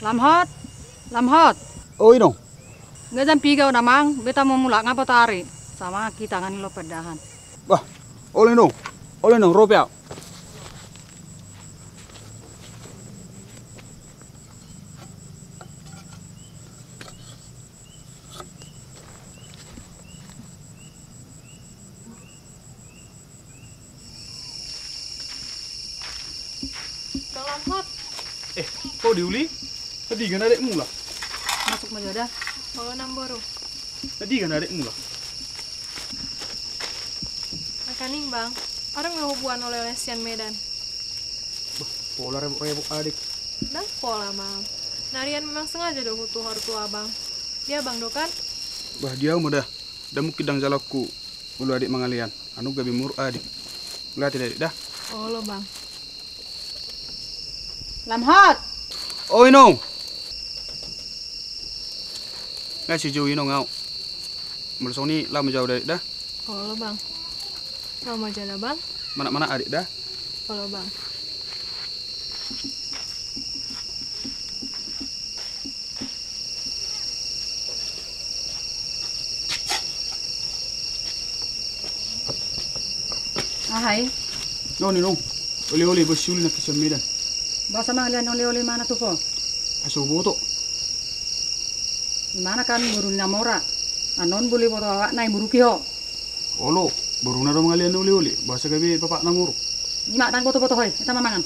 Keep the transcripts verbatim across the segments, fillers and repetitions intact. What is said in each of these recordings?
Lamhot, Lamhot. O, Inong. Nga jam piga on, Amang, beta mau mulak, nga bot ari. Sama kita ngani lo pedahan. Bah, olo, Inong. Olo, Inong, ro pe au. Bang Lamhot. Eh, ho di uli? Na digan adek mula? Masuk ma jo da. Olo, namboru. Na digan adek mula? Nangkaning, Bang. Adong do huboan oleh-oleh sian Medan. Bah, pola rebok-rebok adek. Ndang pola, Bang. Narian memang sengaja do hutuhor tu Abang. Di Abang do kan? Bah, di au ma da. Ndang mungkin ndang jaloonku molo adek mangalean. Anu gabe muruk adek. Mauliate da, Dek, da. Olo, Bang. Lamhot. O, Inong. Nga sijou, Inong, au. Molo songon i laho ma jo au da, Dek, da. Olo, Bang. Laho ma jo da, Bang. Manat-manat adek da. Olo, Bang. Aha i? Noni, Inong. Oleh-oleh boan siuli nangkin sian Medan. Boasa mangalean oleh-oleh, mana tu ho? Asa huboto. Imana kan boru ni na mora. Annon boi huboto awakna, imuruk i ho. Olo, boruna do mangalean oleh-oleh, boasa gabe bapakna muruk. Ima, ndang boto-boto ho i, hita ma mangan.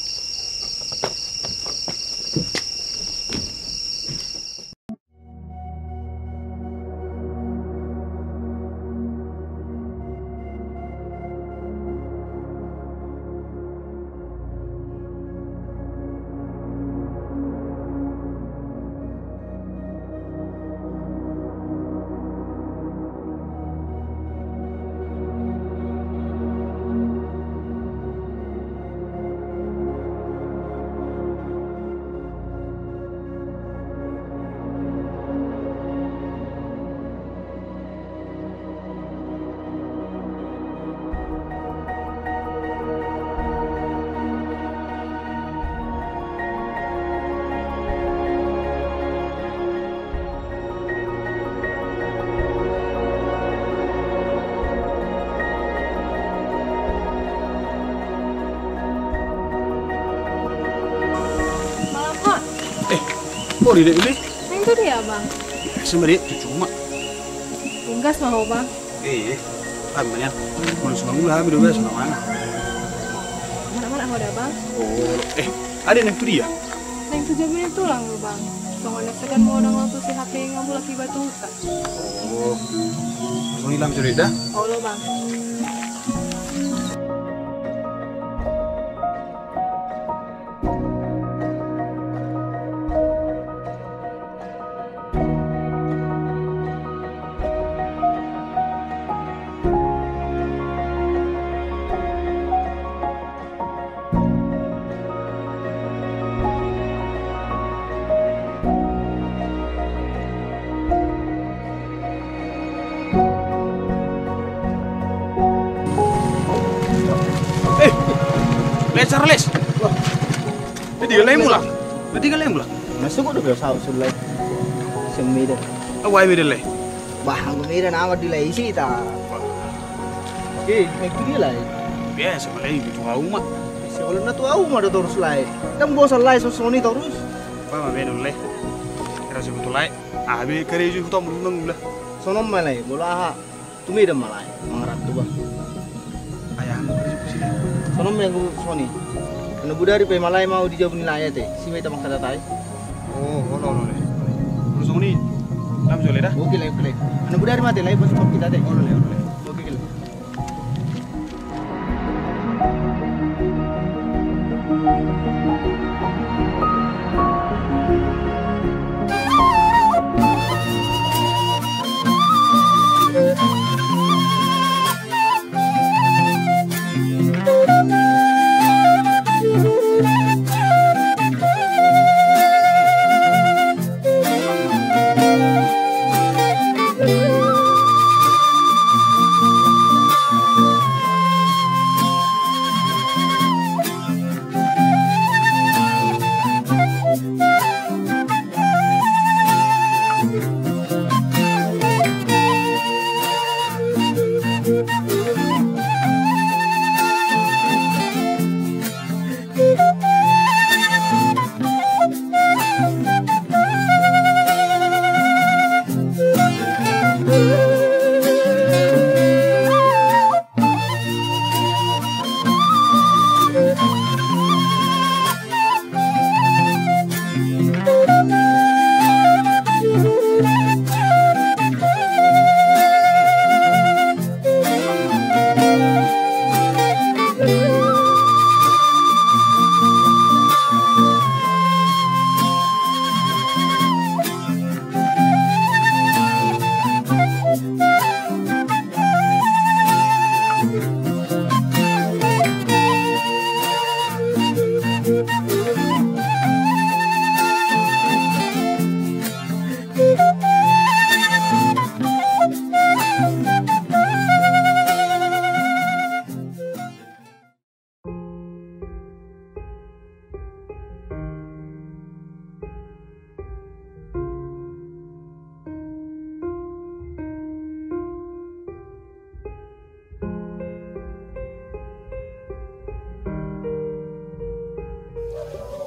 Malam, Hot. Eh, ho di, Dek, uli? Naeng tu dia, Bang? Biasa ma, Dek, tu cuma. Unggas ma ho, Bang. Eh, eh. Kami manian. Molo so mangula hami do biasa na mangan. Manat-manat ho da, Bang. Oh, eh, adek naeng tu dia? Naeng tu jabu ni tulang do, Bang. Songon na sagan molo ndang lolos S H P nga mulak iba tu huta. Oh. Songon i, laho ma jo, Dek, da. Olo, Bang. Eh, Lae Charles. Wah. Na digan lae mula? Na digan lae mula? Masuk udah biasa, sudah lae. Semida. Awa, ai Medan, Lae? Bah, anggo Medan amat di, Lae, isi ta. Eh, naeng tu dia, Lae? Biasa ma, Lae, di tua uma. Isi, olo, na tua uma do torus, Lae. Ndang bosan, Lae, songon i torus? Bah, ma Medan, Lae. Kira si betul, Lae. Ah, be kira si betul, mulu nang, Lae. Songon ma, Lae, bola aha? Tu Medan ma, Lae, mangaranto, bah. Ayah anu, kira si betul, Lae. Songon ma, anggo songon i. Anu, bodari pe ma, Lae, mau di jabu ni Lae, ate. Si ma hita mangkatai. Oh, olo, olo, Lae. Olo, songon i. Lae, jole da. Oke, Lae, oke, Lae. Anu, bodari ma, ate, Lae, pas hita, ate. Olo, Lae, olo, Lae. Oke, oke, Lae.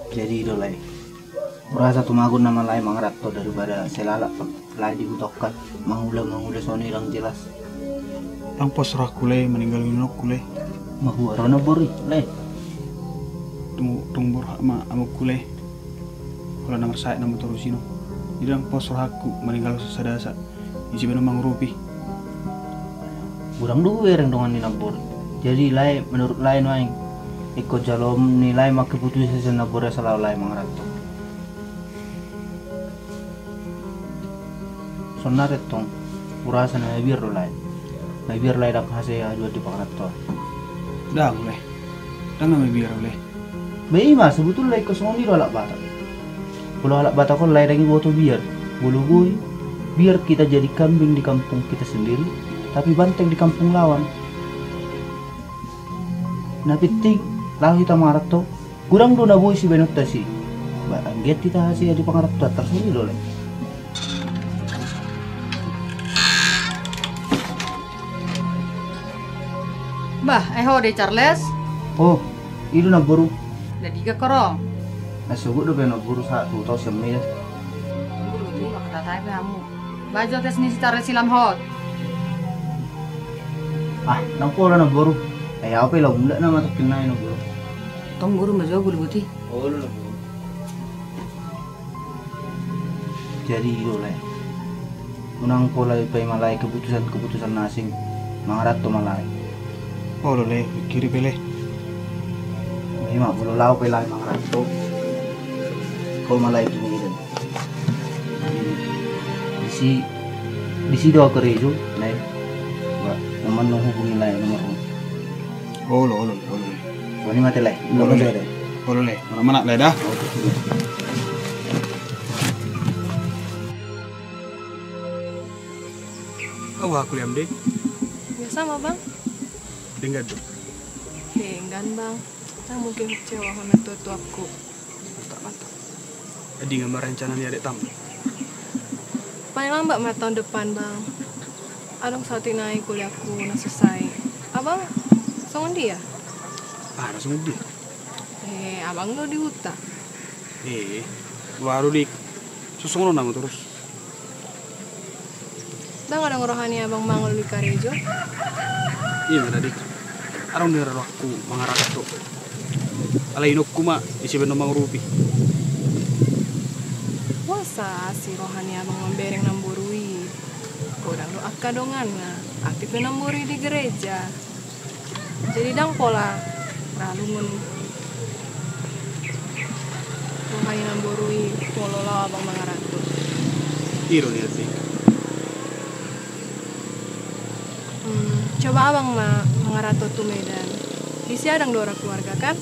Jadi i do, Lae. Hurasa tumagon nama, Lae, mangaranto daripada sai lalap, Lae, di huta on kan. Mangula, mangula songon i ndang jelas. Ndang pos rohangku, Lae, maninggalhon inongku, Lae. Mahua ro na boru i, Lae? Tung, tung borhat ma amongku, Lae. Holan na marsaet nama torus i, no. Jadi ndang pos rohangku maninggalhon sasada asa ise pe na mangurupi. Godang do hubereng dongan ni namboru. Jadi, Lae, menurut Lae nuaeng, ingkon jaloon ni Lae ma keputusan sian namboru asa laho Lae mangaranto. Saonari antong, hurasa na mabiar do, Lae. Mabiar, Lae, ndang hasea haduan di pangarantoan. Ndang, Lae. Ndang na mabiar, Lae. Ba i ma, sebetulna ingkon songon i do halak Batak. Molo halak Batak on, Lae, ndang diboto biar. Molo boi, biar kita jadi kambing di kampung kita sendiri, tapi banteng di kampung lawan. Na penting, laho hita mangaranto, godang do na boi sibaenonta i. Ba anggiat hita hasea di pangarantoan, tarsongon i do, Lae. Bah, eh, ho do i, Charles? Oh, i do, namboru. Na denggan ho ro? Na sogot dope, namboru, sahat tu huta sian Medan. Tunggu dulu, tunggu, makatatap hamu. Bah, jo tes ni si Charles i lam hot. Ah, ndang pola, namboru. Ai au pe laho mulak nama tongkin nai, namboru. Tong boru, bah, jo gulguti. Olo, namboru. Jadi i do, Lae. Unang pola dipaima, Lae, keputusan-keputusan na asing. Mangaranto ma, Lae. Olo, Lae, pikiri pe, Lae. Ima, molo laho pe, Lae, mangaranto, ho ma, Lae, tu Medan. Disi, disi do au karejo, Lae. Ba, na manang hubungi, Lae, nomor on. Olo, olo, olo. Songon i ma ate, Lae. Olo, Lae. Olo, Lae. Mana, mana, Lae, da? Au, aku liam deh. Biasa ma, Bang. Denggan do? Denggan, Bang. Ndang mungkin kecewahon natuatuangku. Mantap, mantap. Jadi, nga ma rencana ni adek tam? Paling lambat ma taon depan, Bang. Adong saotik nai kuliahku na selesai. Abang songon dia? Ah, na songon dia? Eh, abang do di huta. Eh, baru, Dik. Songon on nama torus. Ndang adong roha ni abang mangolu di karejo? Ima da, Dik. Adong do rohangku mangaranto. Alai inongku ma, ise pe na mangurupi. Boasa asi roha ni abang mambereng namboru i? Godang do angka donganna, aktif do namboru i di gereja. Jadi ndang pola ra lungun roha ni namboru i molo laho abang mangaranto. I do nian, Dik. Hmm, coba abang ma mangaranto tu Medan. Disi adong do ra keluarga, kan?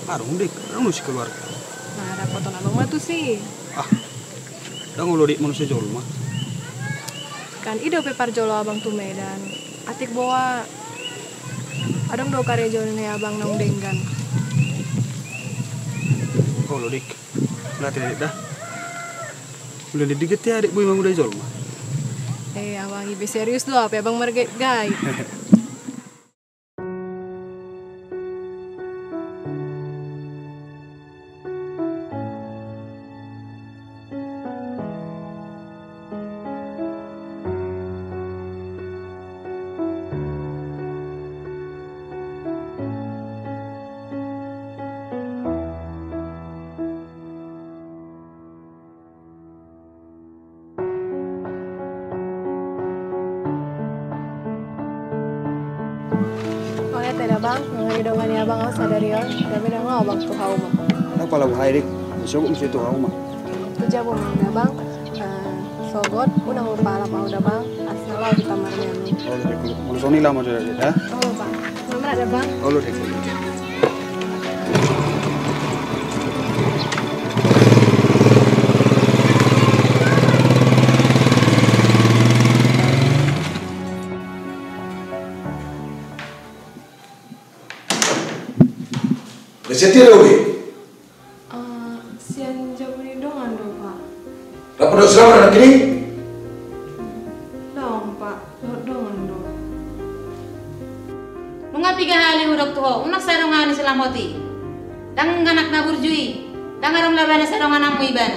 Adong, Dik, adong do si keluarga. Nah, dapoton abang ma tusi. Ah, ndang olo, Dik, manusia jolma. Kan i dope parjolo abang tu Medan. Atik boha adong do karejo ni abang naung denggan. Olo, Dik. Mauliate, Dik, da. Molo denggan i adek boi mangudai jolma. Eh, abang i be serius do, au pe abang margait-gait. Mauliate da, Bang, nga didongani abang au sadari on, gabe dang laho abang tu hauma. Ndang pola, boha i, Dik, sogot muse tu hauma. Tu jabu ma da, Bang. Eh, sogot unang lupa alap au da, Bang, asa laho hita marmeam. Olo, Dik. Molo songon i, laho ma da, Dik, da. Olo, Bang. Selamat da, Bang. Olo, Dik. Recetti ada uli? Eh, sian jabu ni dongan do, Pak. Rap do, selamat anak ini? Dong, Pak. Dohot dongan do. Nunga piga hali hudok tu ho, unang sai dongani si Lamhot i. Ndang anak na burju i, ndang adong labana sadongananmu ibana.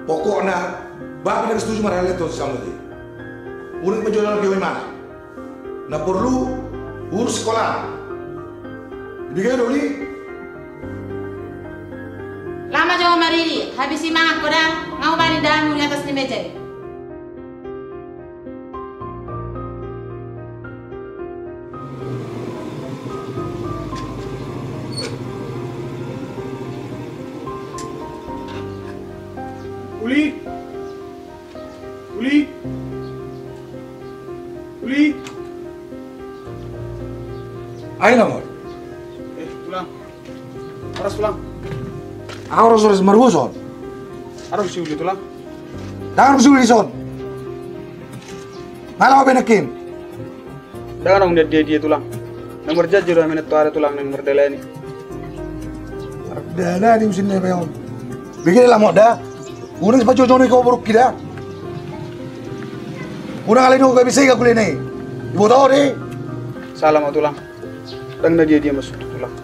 Pokokna, bapak ndang setuju marhalto si Samuel i. Unang pajojo anakku i, imana. Na porlu, urus sikola. Dibegeon do, Uli. Laho ma jo maridi, habis i mangan ho da, nga hubali damu di atas ni meja i. Uli. Uli. Uli. Ai na mor. Eh, Tulang. Horas, Tulang. Aha horas-horas marhua on? Adong si Uli, Tulang. Ndang adong si Uli dison. Nga laho be nangkin. Ndang adong dia-dia, Tulang. Naeng marjanji do hami antuari, Tulang, naeng mardalani. Mardalani muse nian on. Bege da lamot da. Unang pajojo anakku borungki da. Unang alani ho gabe sega kuliahna i. Diboto ho do i. Sala ma, Tulang. Ndang na dia-dia maksudhu, Tulang.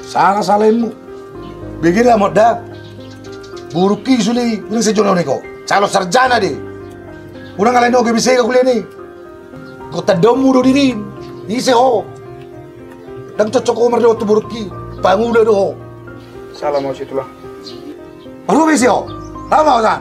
Sala-sala immu. Bege da lamot da. Borungki sude i, unang pajojo anakku. Calon sarjana do i. Unang alani ho gabe sega kuliahna i. Ingkon tandaonmu do dirim. Ise ho? Ndang cocok ho mardohot tu borungki. Pangula do ho. Sala ma muse, Tulang. Marhua be ise ho? Laho ma ho san.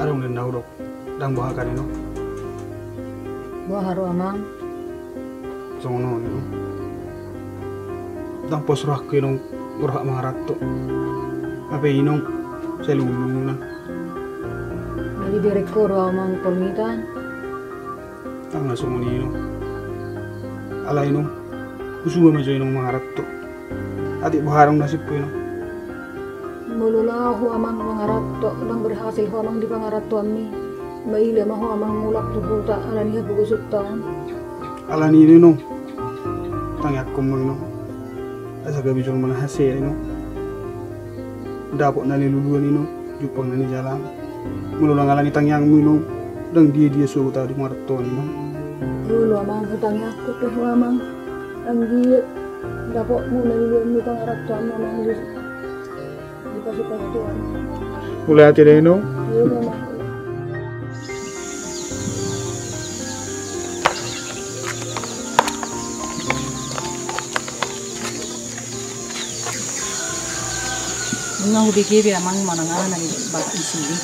Adong do na hudok, ndang boha kan, Inong? Boha do, Amang? Songon on, Inong. Ndang pos rohangku, Inong, roha mangaranto. Hape, Inong, sai lungulunguna. Jadi berek ho do, Amang, polmitan. Ndang na songon i, Inong. Alai, Inong, husuba ma jo, Inong, mangaranto. Atik boha adong nasibhu, Inong. Molo laho ho, Amang, mangaranto, ndang berhasil ho, Amang, di pangarantoanmi. Maila ma ho, Amang, mulak tu huta, alani hapogosionta on. Alani i, Inong, tangiangkon ma, Inong. Asa gabe jolma na hasea, Inong. Dapot na niluluan, Inong, jumpang na nijalang. Molo ndang alani tangiangmu, Inong, ndang dia-dia sogot ahu di pangarantoan, Inong. Olo, Amang, hutangiangkon pe ho, Amang. Anggiat dapotmu na niluluanmu di pangarantoanmu, Amang, di, dipasupasu Tuhan. Mauliate da, Inong. Olo, Amang. Nunga hubege be, Amang, manang aha na nibahen i sude.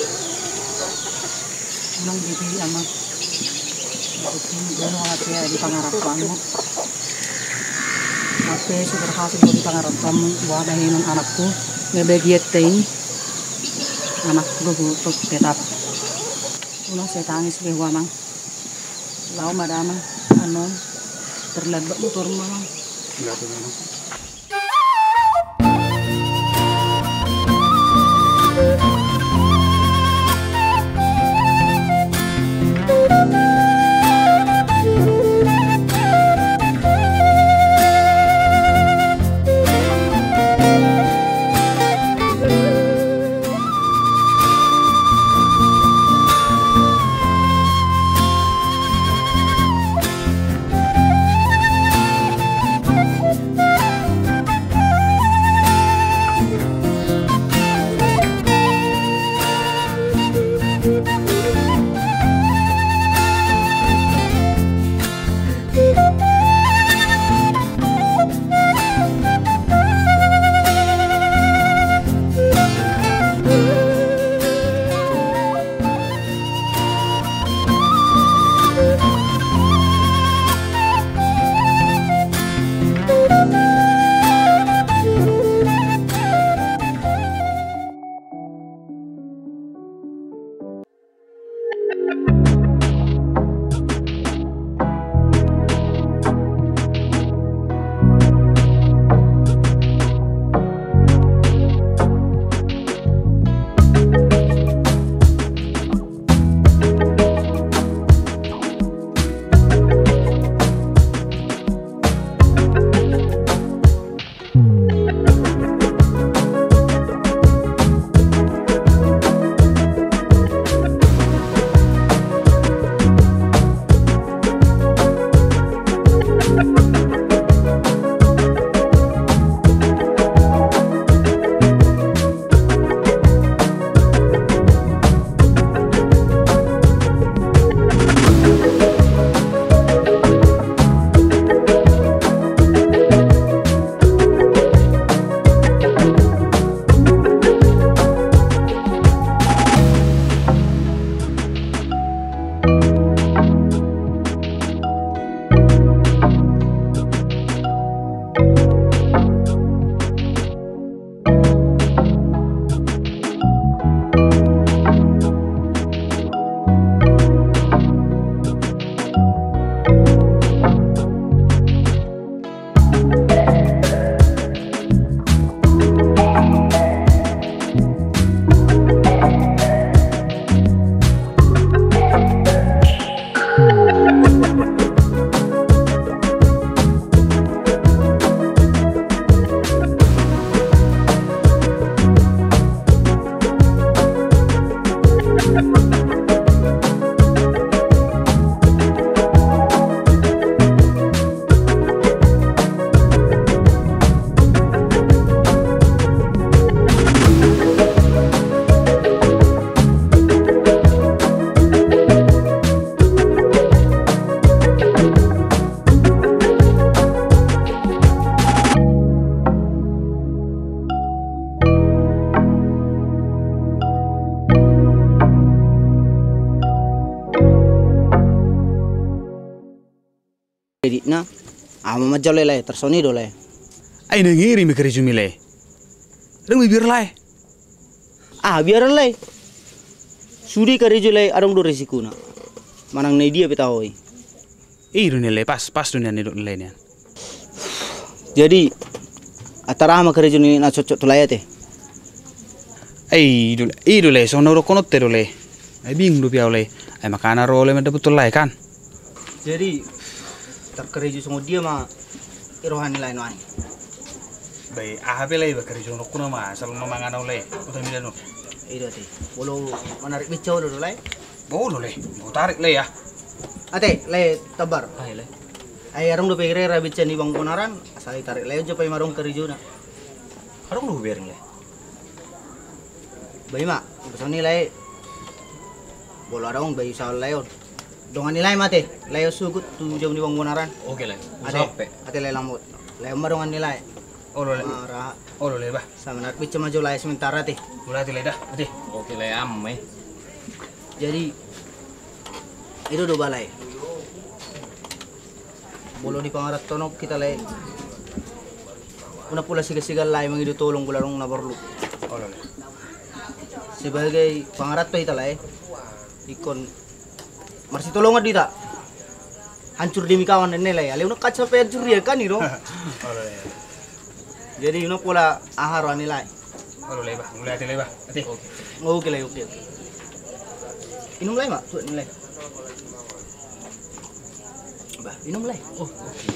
Unang hubege, Amang. Unang hasea di pangarantoanmu. Hape so berhasil ho di pangarantoanmu, boha bahenon anakku? Nga bagianta i, anakku do ho tetap. Unang sai tangis be ho, Amang. Laho ma damang, annon terlambat motormu, Amang. Iya, Amang. Didikna, aha ma manjalo lae, tarsongon i do lae. Ai na ngeri ma karejami lae. Adong ma biar lae. Ah, biar lae. Sude karejo lae, adong do resikona. Manang na idia pe taho i. I do ni lae, pas, pas do ni an, i do ni lae nian. Jadi, antara aha ma karejo ni na cocok tu lae ate? Ai, i do, i do lae, songon na hudokkon on te do lae. Ai bingung dope au lae. Ai makana ro lae mandapothon lae kan. Jadi, tarkarejo songon dia ma i roha ni lae nuaeng? Ba aha pe lae, ba karejo songon on ma, asal ma mangan au lae, uta mida no. I do ate. Molo manarik beca olo do lae? Ba olo lae, hutarik lae ya. Ate, lae Tabar. Ai lae. Ai adong dope hira-hira beca ni Bangbonaran, asal ditarik lae on jo pe ima adong karejona. Adong do hubereng lae. Ba ima, songon i lae. Molo adong, ba iusaha lae on. Dongan ni lae ma ate, lae on sogot tu jabu ni Bangbonaran. Oke lae. Ate, usaha pe. Ate lae Lamot. Lae on ma dongan ni lae. Olo lae. Mara. Olo lae ba. Sai manarik beca ma jo lae sementara ate. Olo ate lae da. Ate. Oke lae, aman ma i. Jadi, i do do ba lae. Molo di pangarantoan on hita lae, unang pola sigal-sigal lae mangido tolong molo adong na porlu. Olo lae. Sebagai pangaranto hita lae, ingkon marsitolongan do hita. Hancur demi kawan ninna lae. Alai unang kan sampe hancur dia kan i do. Olo lae. Jadi unang pola aha roha ni lae. Olo lae ba, mulai ate lae ba. Ate. Oke lae, oke. Inum lae ma, tuat ni lae. Ba, inum lae. Oh, oke.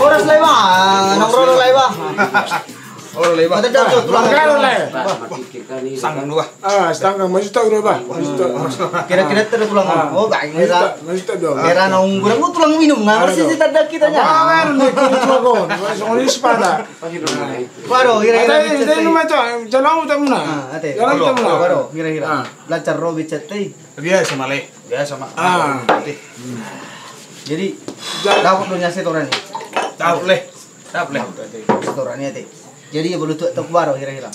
Horas lae ba, nang ro lae ba. Olo lae ba. Mata jauh tulang. Mangalo lae. Sanggang dua. Ah, sanggang, masih tahu dua ba. Masih tahu. Kira-kira tu tulang. Ah. Oh, baik. Masih tahu, masih tahu dua. Kira nang kurang tulang minum, nggak mesti ditanda kitanya. Apa kan? Ini tulang kon. Masih sepeda. Waduh, kira-kira. Ate, ate, nu ma tu, jalan utamuna. Ah, ate. Jalan utamuna. Waduh, kira-kira. Ah. Lancar ro becak te. Biasa ma lae, biasa ma. Ah. Jadi, dapot do nya setoran i. Dapot lae. Dapot lae. Setoran i ate. Jadi, ya, bolu tu, tu baru kira-kira.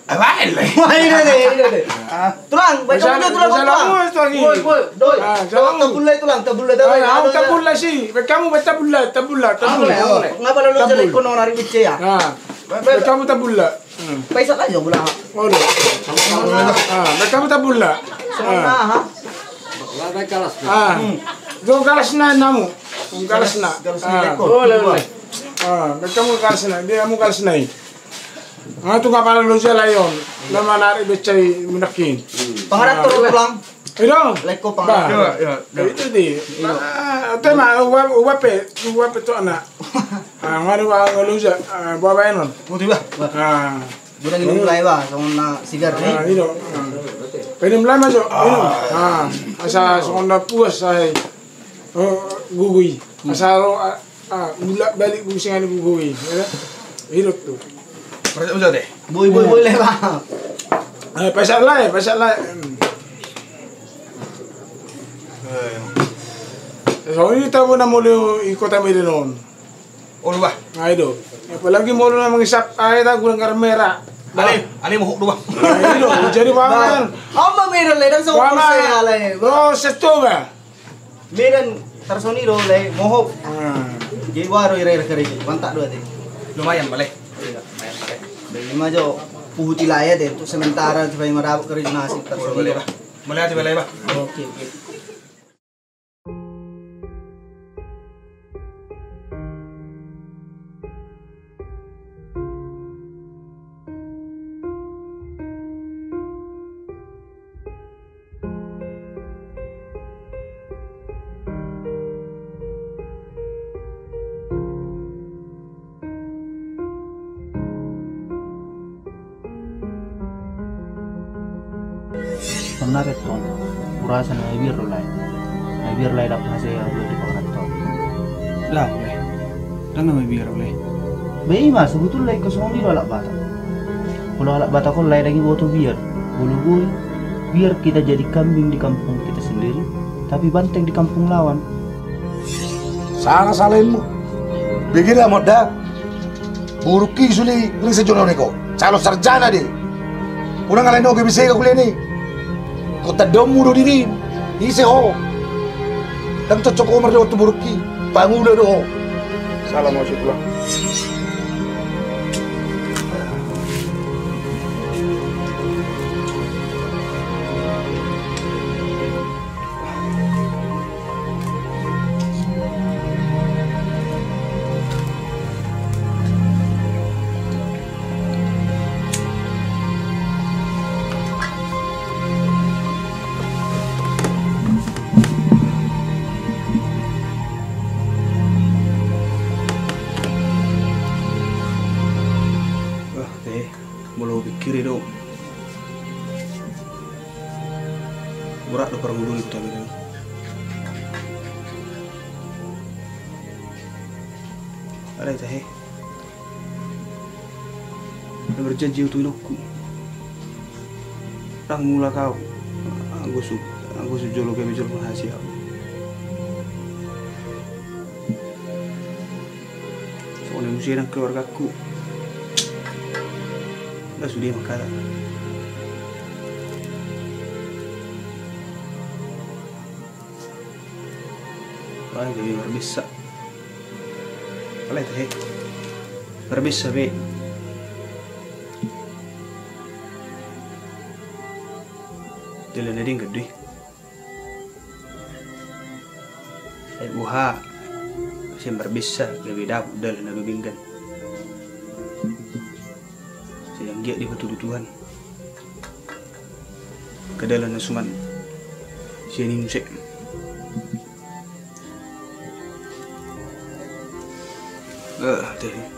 Apa lae? Wah, ini deh, ini deh. Ah. Tulang, baca dulu tulang, tulang. Woi, woi, doi. Ah, tulang. Tabulla, tulang, tabulla, tabulla. Ah, tabulla si. Kamu baca tabulla, tabulla, tabulla. Ngapa lalu jadi kono nari bice ya? Ah. Kamu tabulla. Hmm. Paisa aja bola. Olo. Ah, mereka tabulla. Semua, ha? Ah. Hmm. Do galas na namu. Galas na. Galas na. Ah. Olo, olo. Ah, mereka galas na. Dia galas na i. Nga tu ngapa lalu si lae on. Nama narik becai menakin. Pangaranto tulang. Iro. Leko pangaranto. Iya, iya. Itu di. Ah, tema uap uap pe, uap pe tu anak. Ah, ngari wa ngaluja, ah, bawa baenon. Mutu ba. Ah. Guna inum lae ba, songon na sigar ni. Ah, inum. Ah. Painum lae ma jo, inum. Ah, asa songon na puas ai. Oh, gugui. Asa ro, ah, ah, bulak balik busingan gugui. Ya kan? Inum tu. Percaya udah deh. Boi, boi, boi lae ba. Eh, pasahat lae, pasahat lae. Hmm. Eh. Songon i tabo na molo i kota Medan on. Olo ba. Ai do. Apalagi molo na mangisap aek ta gudang garam merah. Ale, ale mohop do ba. Ai do, jadi paman. Ama Medan lae, ndang songon Porsea lae. Ba. Oh, sesto ba. Medan tarsongon i do lae, mohop. Hmm. Jadi baru ira-ira karejo, mantap do ate. Lumayan ba lae. Iya, lumayan ba lae. Jadi ma jo puhuti lae ate, untuk sementara supaya madapot karejo na asing tarsongon i do. Mauliate ba lae ba. Oke, oke. Sonari tong, hurasa na mabiar do lae. Mabiar lae, dapot hasea dua di pangaranto. Lah, lae. Ndang na mabiar, lae. Ba i ma, sebetulna ingkon songon i do halak Batak. Molo halak Batak on lae, ndang diboto biar. Molo boi, biar kita jadi kambing di kampung kita sendiri, tapi banteng di kampung lawan. Sanga salainmu. Pikir amang da. Burukki suli ring sejono ni ho. Calon sarjana do i. Unang alai na gabe sega kuliah ni. Ho tandaonmu do dirim. Ise ho. Ndang cocok ho mardohot tu burukki. Pangula do ho. Salam, Mas Ibla. Wah, eh, molo pikiri do. Borat do parngoluon i tu hami. Alai tahe. Na berjanji au tu inongku. Ndang mulak au. Anggo so, anggo so jolo gabe jolma hasea au. Songon i muse nang keluargaku. Ndang sude mangkata. Wah, gabe marbessa. Alai tahe. Marbessa be. Dalan na denggan do i. Ai boha, sian marbessa gabe dapot dalan na denggan. Sai anggiat dipatudu Tuhan. Angka dalan na suman sian i muse. Ah, tahe.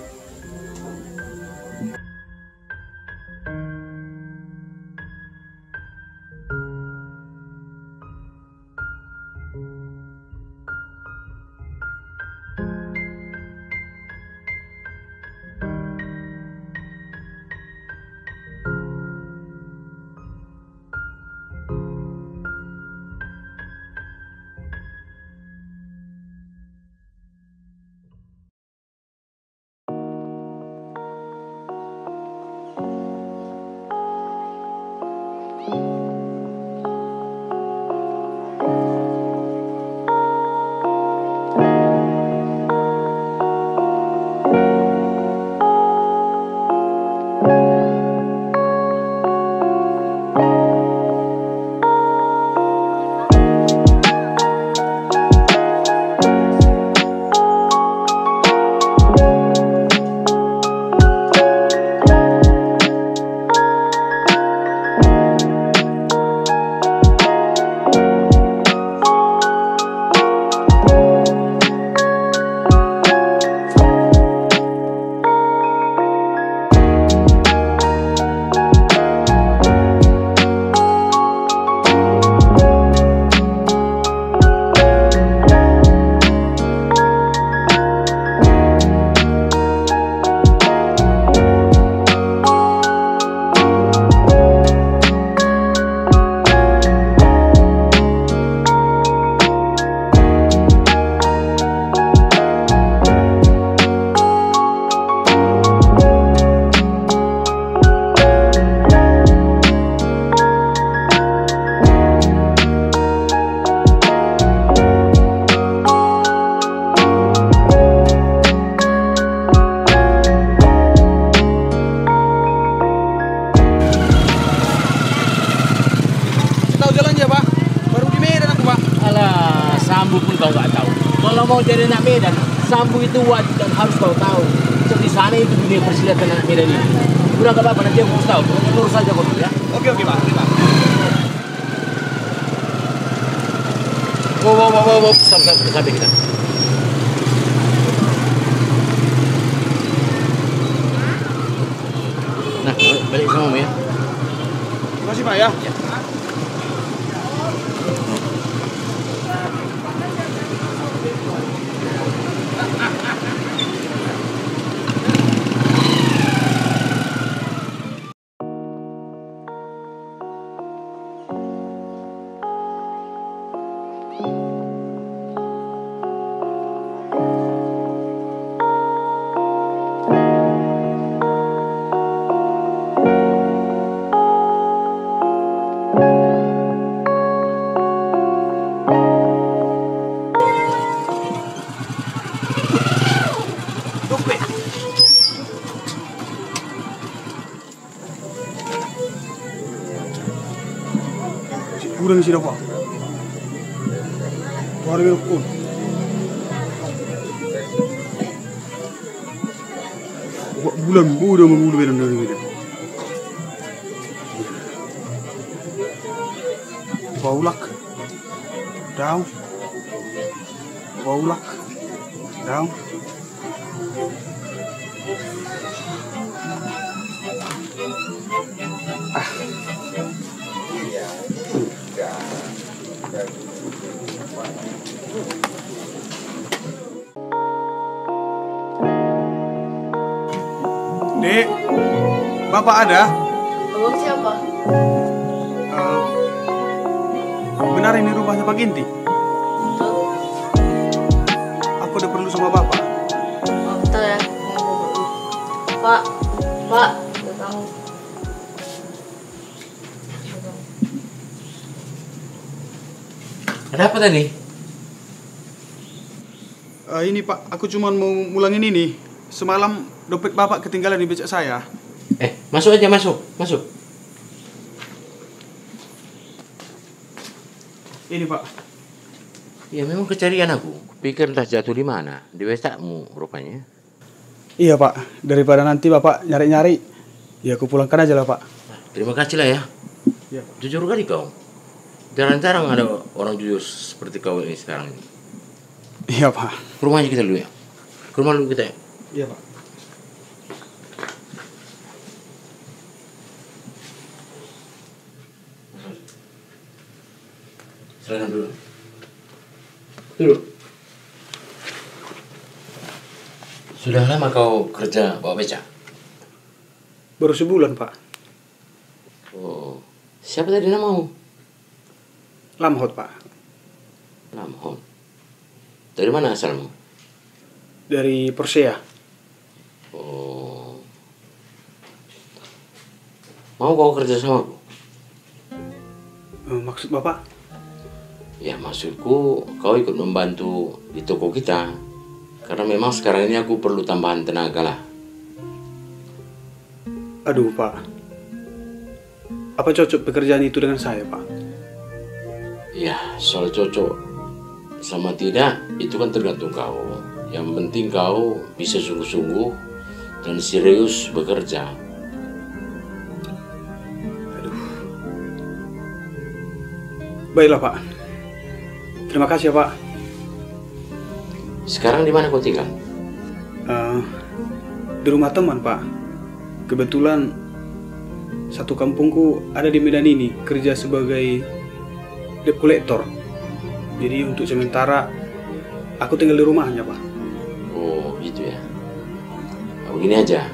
Pun kau nggak tahu. Kalau mau jadi anak Medan, Sambu itu wajib dan harus kau tahu. Sebab di sana itu dunia persilatan anak Medan ini. Udah, nggak apa-apa, nanti aku kasih tahu. Pokoknya lurus saja kau dulu, ya. Oke, oke, Pak. Oke, Pak. Wow, wow, wow, wow, wow. Sampai, sampai, sampai kita. Nah, balik sama kamu, ya. Terima kasih, Pak, ya. Ya. Kurang si dapat. Tuh, ada belok pun. Bulan, udah mau bulu bedan dari beda. Paulak. Daun. Paulak. Daun. Ah. Dek, Bapak ada? Abang siapa? Eh, benar ini rumahnya Pak Ginti? Betul. Aku ada perlu sama Bapak. Oh, bentar ya. Pak, Pak, datang. Ada apa tadi? Eh, ini, Pak, aku cuma mau mulangin ini. Semalam dompet Bapak ketinggalan di becak saya. Eh, masuk aja, masuk, masuk. Ini, Pak. Ya, memang kecarian aku. Kupikir entah jatuh di mana, di becakmu rupanya. Iya, Pak. Daripada nanti Bapak nyari-nyari, ya kupulangkan aja lah, Pak. Terima kasih lah ya. Iya, Pak. Jujur kali kau. Jarang-jarang ada orang jujur seperti kau ini sekarang ini. Iya, Pak. Ke rumahnya kita dulu ya. Ke rumah dulu kita ya. Iya, Pak. Silakan dulu. Duduk. Sudah lama kau kerja bawa beca? Baru sebulan, Pak. Oh, siapa tadi namamu? Lamhot, Pak. Lamhot. Dari mana asalmu? Dari Porsea. Oh. Mau kau kerja sama aku? Eh, maksud Bapak? Ya, maksudku kau ikut membantu di toko kita. Karena memang sekarang ini aku perlu tambahan tenaga lah. Aduh, Pak. Apa cocok pekerjaan itu dengan saya, Pak? Ya, soal cocok sama tidak, itu kan tergantung kau. Yang penting kau bisa sungguh-sungguh dan serius bekerja. Aduh. Baiklah, Pak. Terima kasih ya, Pak. Sekarang di mana kau tinggal? Eh, di rumah teman, Pak. Kebetulan satu kampungku ada di Medan ini kerja sebagai debt collector. Jadi untuk sementara aku tinggal di rumahnya, Pak. Oh, gitu ya. Nah, begini aja.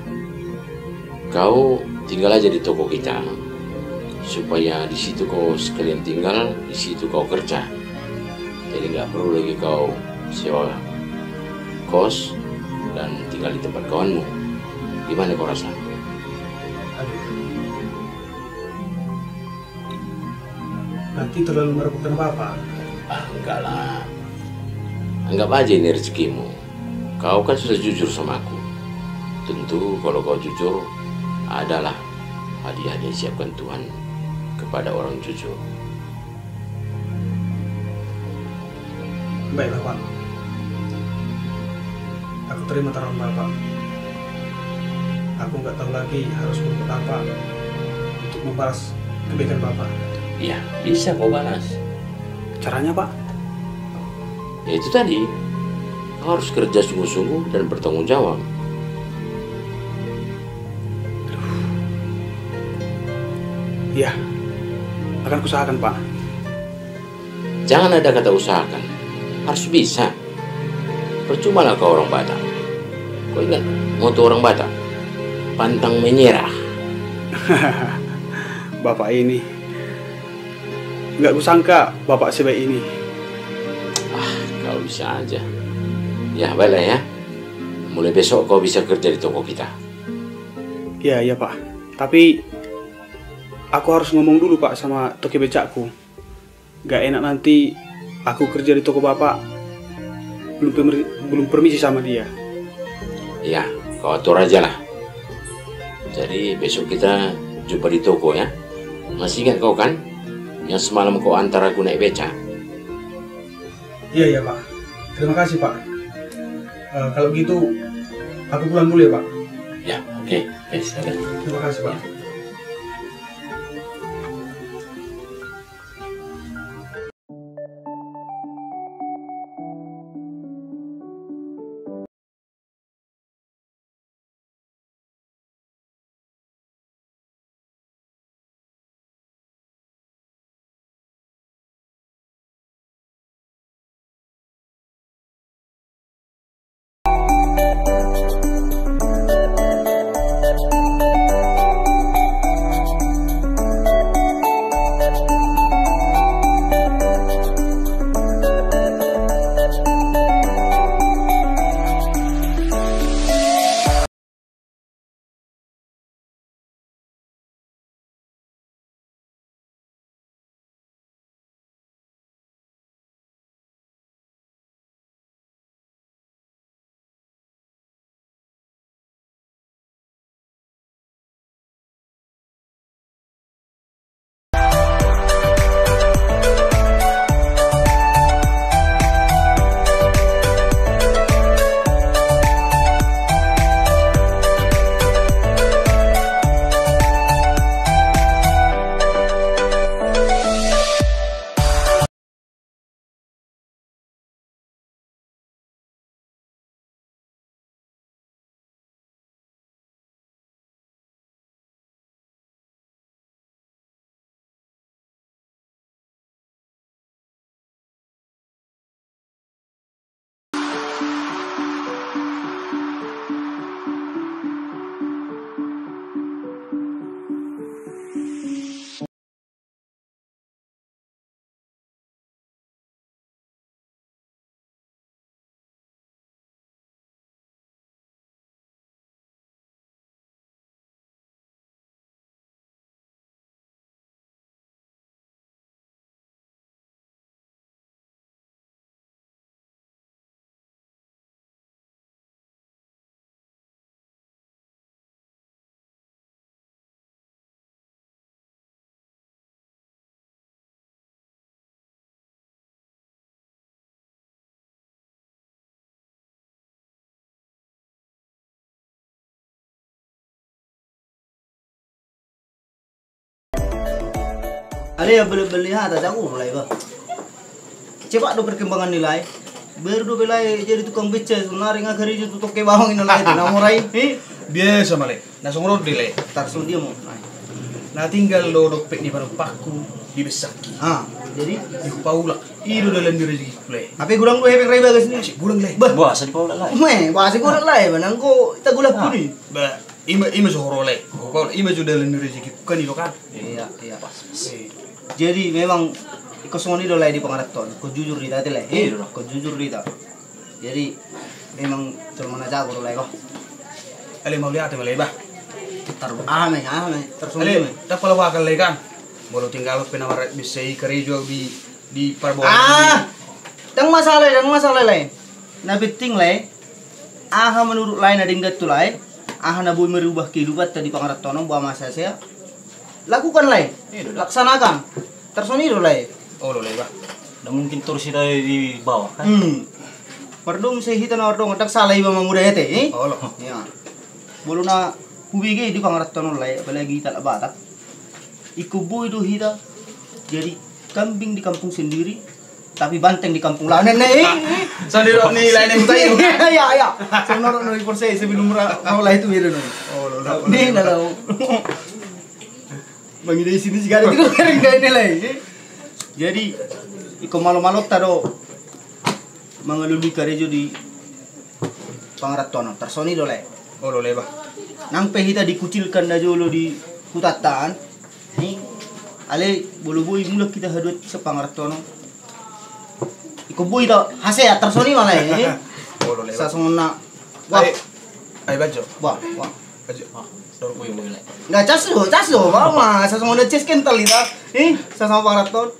Kau tinggal aja di toko kita, supaya di situ kau sekalian tinggal, di situ kau kerja. Jadi nggak perlu lagi kau sewa kos dan tinggal di tempat kawanmu. Gimana kau rasa? Aduh. Nanti terlalu merepotkan Bapak. Ah, enggak lah. Anggap aja ini rezekimu. Kau kan sudah jujur sama aku. Tentu kalau kau jujur, adalah hadiah yang disiapkan Tuhan kepada orang jujur. Baiklah, Pak. Aku terima taruhan Bapak. Aku nggak tahu lagi harus berbuat apa untuk membalas kebaikan Bapak. Iya, bisa kau balas. Caranya, Pak? Ya itu tadi, kau harus kerja sungguh-sungguh dan bertanggung jawab. Iya, akan kuusahakan, Pak. Jangan ada kata usahakan, harus bisa. Percumalah kau orang Batak. Kau ingat moto orang Batak, pantang menyerah. Bapak ini, nggak kusangka Bapak sebaik ini. Ah, kau bisa aja. Ya, baiklah ya. Mulai besok kau bisa kerja di toko kita. Iya, iya, Pak. Tapi aku harus ngomong dulu, Pak, sama toke becakku. Gak enak nanti aku kerja di toko Bapak belum pemer- belum permisi sama dia. Ya, kau atur aja lah. Jadi besok kita jumpa di toko ya. Masih ingat kau kan? Yang semalam kau antar aku naik beca. Iya, iya, Pak. Terima kasih, Pak. Eh, kalau gitu, aku pulang dulu ya, Pak. Ya, oke. Oke, silakan. Terima kasih, Pak. Ale, ya, beli-beli hata jago mulai, bah. Cepat do perkembangan ni, Lae. Baru do be, Lae, jadi tukang beca, sonari nga karejo tu toke bawang i na, Lae, tu na mora i. Biasa ma, Lae. Na songon on do, Lae. Tarsongon dia ma. Na tinggal do dompet ni panompakku di besakki. Ah, jadi? Di paulak. I do dalan ni rezeki, Lae. Hape godang do hepeng rai bagas ni. Godang, Lae. Bah. Boasa di paulak, Lae? Me, boasa godang, Lae. Manang ko ita golap pun i. Bah, ima, ima so horo, Lae. Paulak, ima so dalan ni rezeki. Kan i do kan? Iya, iya. Pas, pas. Jadi memang ingkon songon i do, Lae, di pangarantoan. Ingkon jujur do hita, Lae. Iya, do. Ingkon jujur do hita. Jadi memang jolma na jago do, Lae, bah. Ale, mauliate ma, Lae, bah. Tar aha me, aha me, tar songon i me. Ndang pola wakal, Lae, kan. Molo tinggal pe na marret bisa i karejo di, di parboru. Ah, ndang masalah, ndang masalah, Lae. Na penting, Lae, aha menurut Lae na denggan tu Lae, aha na boi merubah kehidupanta di pangarantoan on, boha ma hasea, lakukan, Lae. Iya, do. Laksanakan. Tarsongon i do, Lae. Olo, Lae, bah. Nda mungkin torus hita di bawah, kan? Hmm. Mardomu sai hita na mardongan, ndang salah iba mangudai ate, eh? Olo. Ia. Molo na hubege di pangarantoan on, Lae, apalagi hita halak Batak. Ingkon boi do hita jadi kambing di kampung sendiri, tapi banteng di kampung lain, eh? Songon didok ni lae ni huta i. Ia, ia. Songon didok ni, porsea i, sebelum ra-, ro lae tu beda no. Olo, olo. Ni na lau. Mangida isi ni sigara tu, kering dai ni, Lae. Jadi, ingkon malo-malonta do mangalului karejo di pangarantoan on. Tarsongon i do, Lae. Olo, Lae, bah. Nang pe hita dikucilkan najolo di hutanta an, eh? Alai molo boi mulak hita haduan sian pangarantoan on, ingkon boi do hasea, tarsongon i ma, Lae, eh? Olo, Lae, bah. Sasongon na, wah. Ai, ai, bajo. Wah, wah. Bajo. Wah. Dor boi, boi, Lae. Nggak, cas do, cas do, bah, ma, sasongon na cas kental hita. Eh, sasama pangarantoan.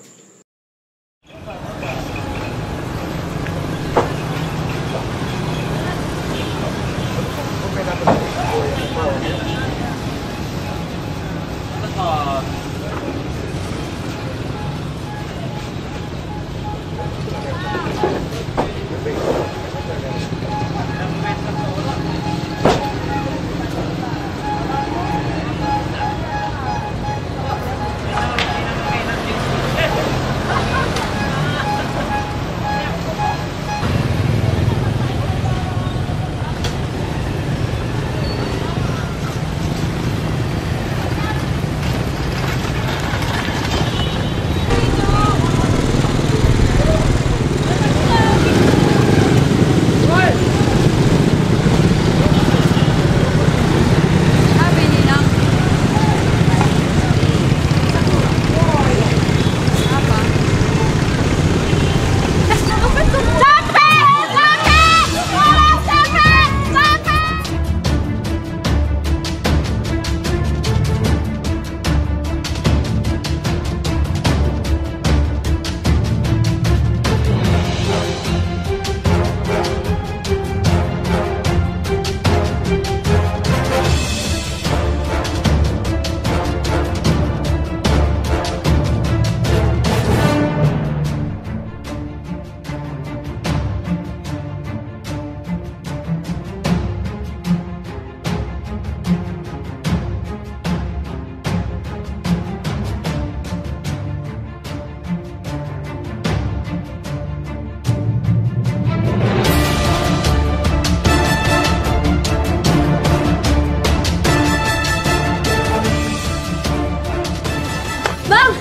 Bang!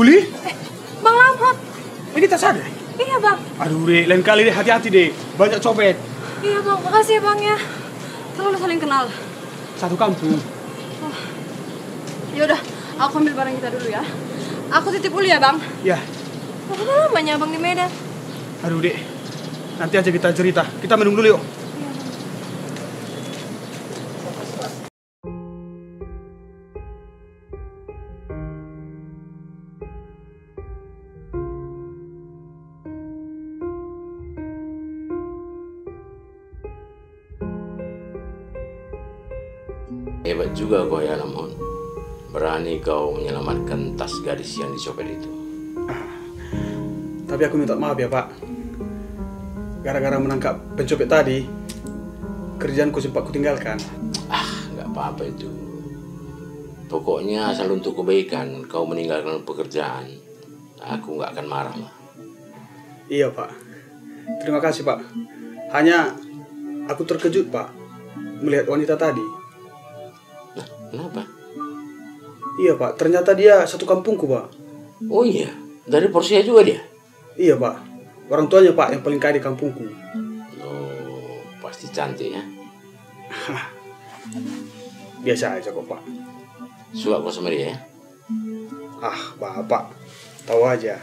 Uli? Eh, Bang Lampot. Ini tas ada? Iya, Bang. Aduh, Dek, lain kali, Dek, hati-hati, Dek. Banyak copet. Iya, Bang. Makasih ya, Bang, ya. Terlalu saling kenal. Satu kampung. Oh. Ya udah, aku ambil barang kita dulu ya. Aku titip Uli ya, Bang. Ya. Berapa lamanya Abang di Medan? Aduh, Dek. Nanti aja kita cerita. Kita minum dulu yuk. Iya, Bang. Hebat juga kau ya, Lamon. Berani kau menyelamatkan tas gadis yang dicopet itu. Ah, tapi aku minta maaf ya, Pak. Gara-gara menangkap pencopet tadi, kerjaanku sempat kutinggalkan. Ah, nggak apa-apa itu. Pokoknya asal untuk kebaikan, kau meninggalkan pekerjaan, aku nggak akan marah lah. Iya, Pak. Terima kasih, Pak. Hanya aku terkejut, Pak, melihat wanita tadi. Nah, kenapa? Iya, Pak. Ternyata dia satu kampungku, Pak. Oh iya, dari Porsea juga dia? Iya, Pak. Orang tuanya, Pak, yang paling kaya di kampungku. Oh, pasti cantik ya? Biasa aja kok, Pak. Suka kau sama dia ya? Ah, Bapak. Tahu aja.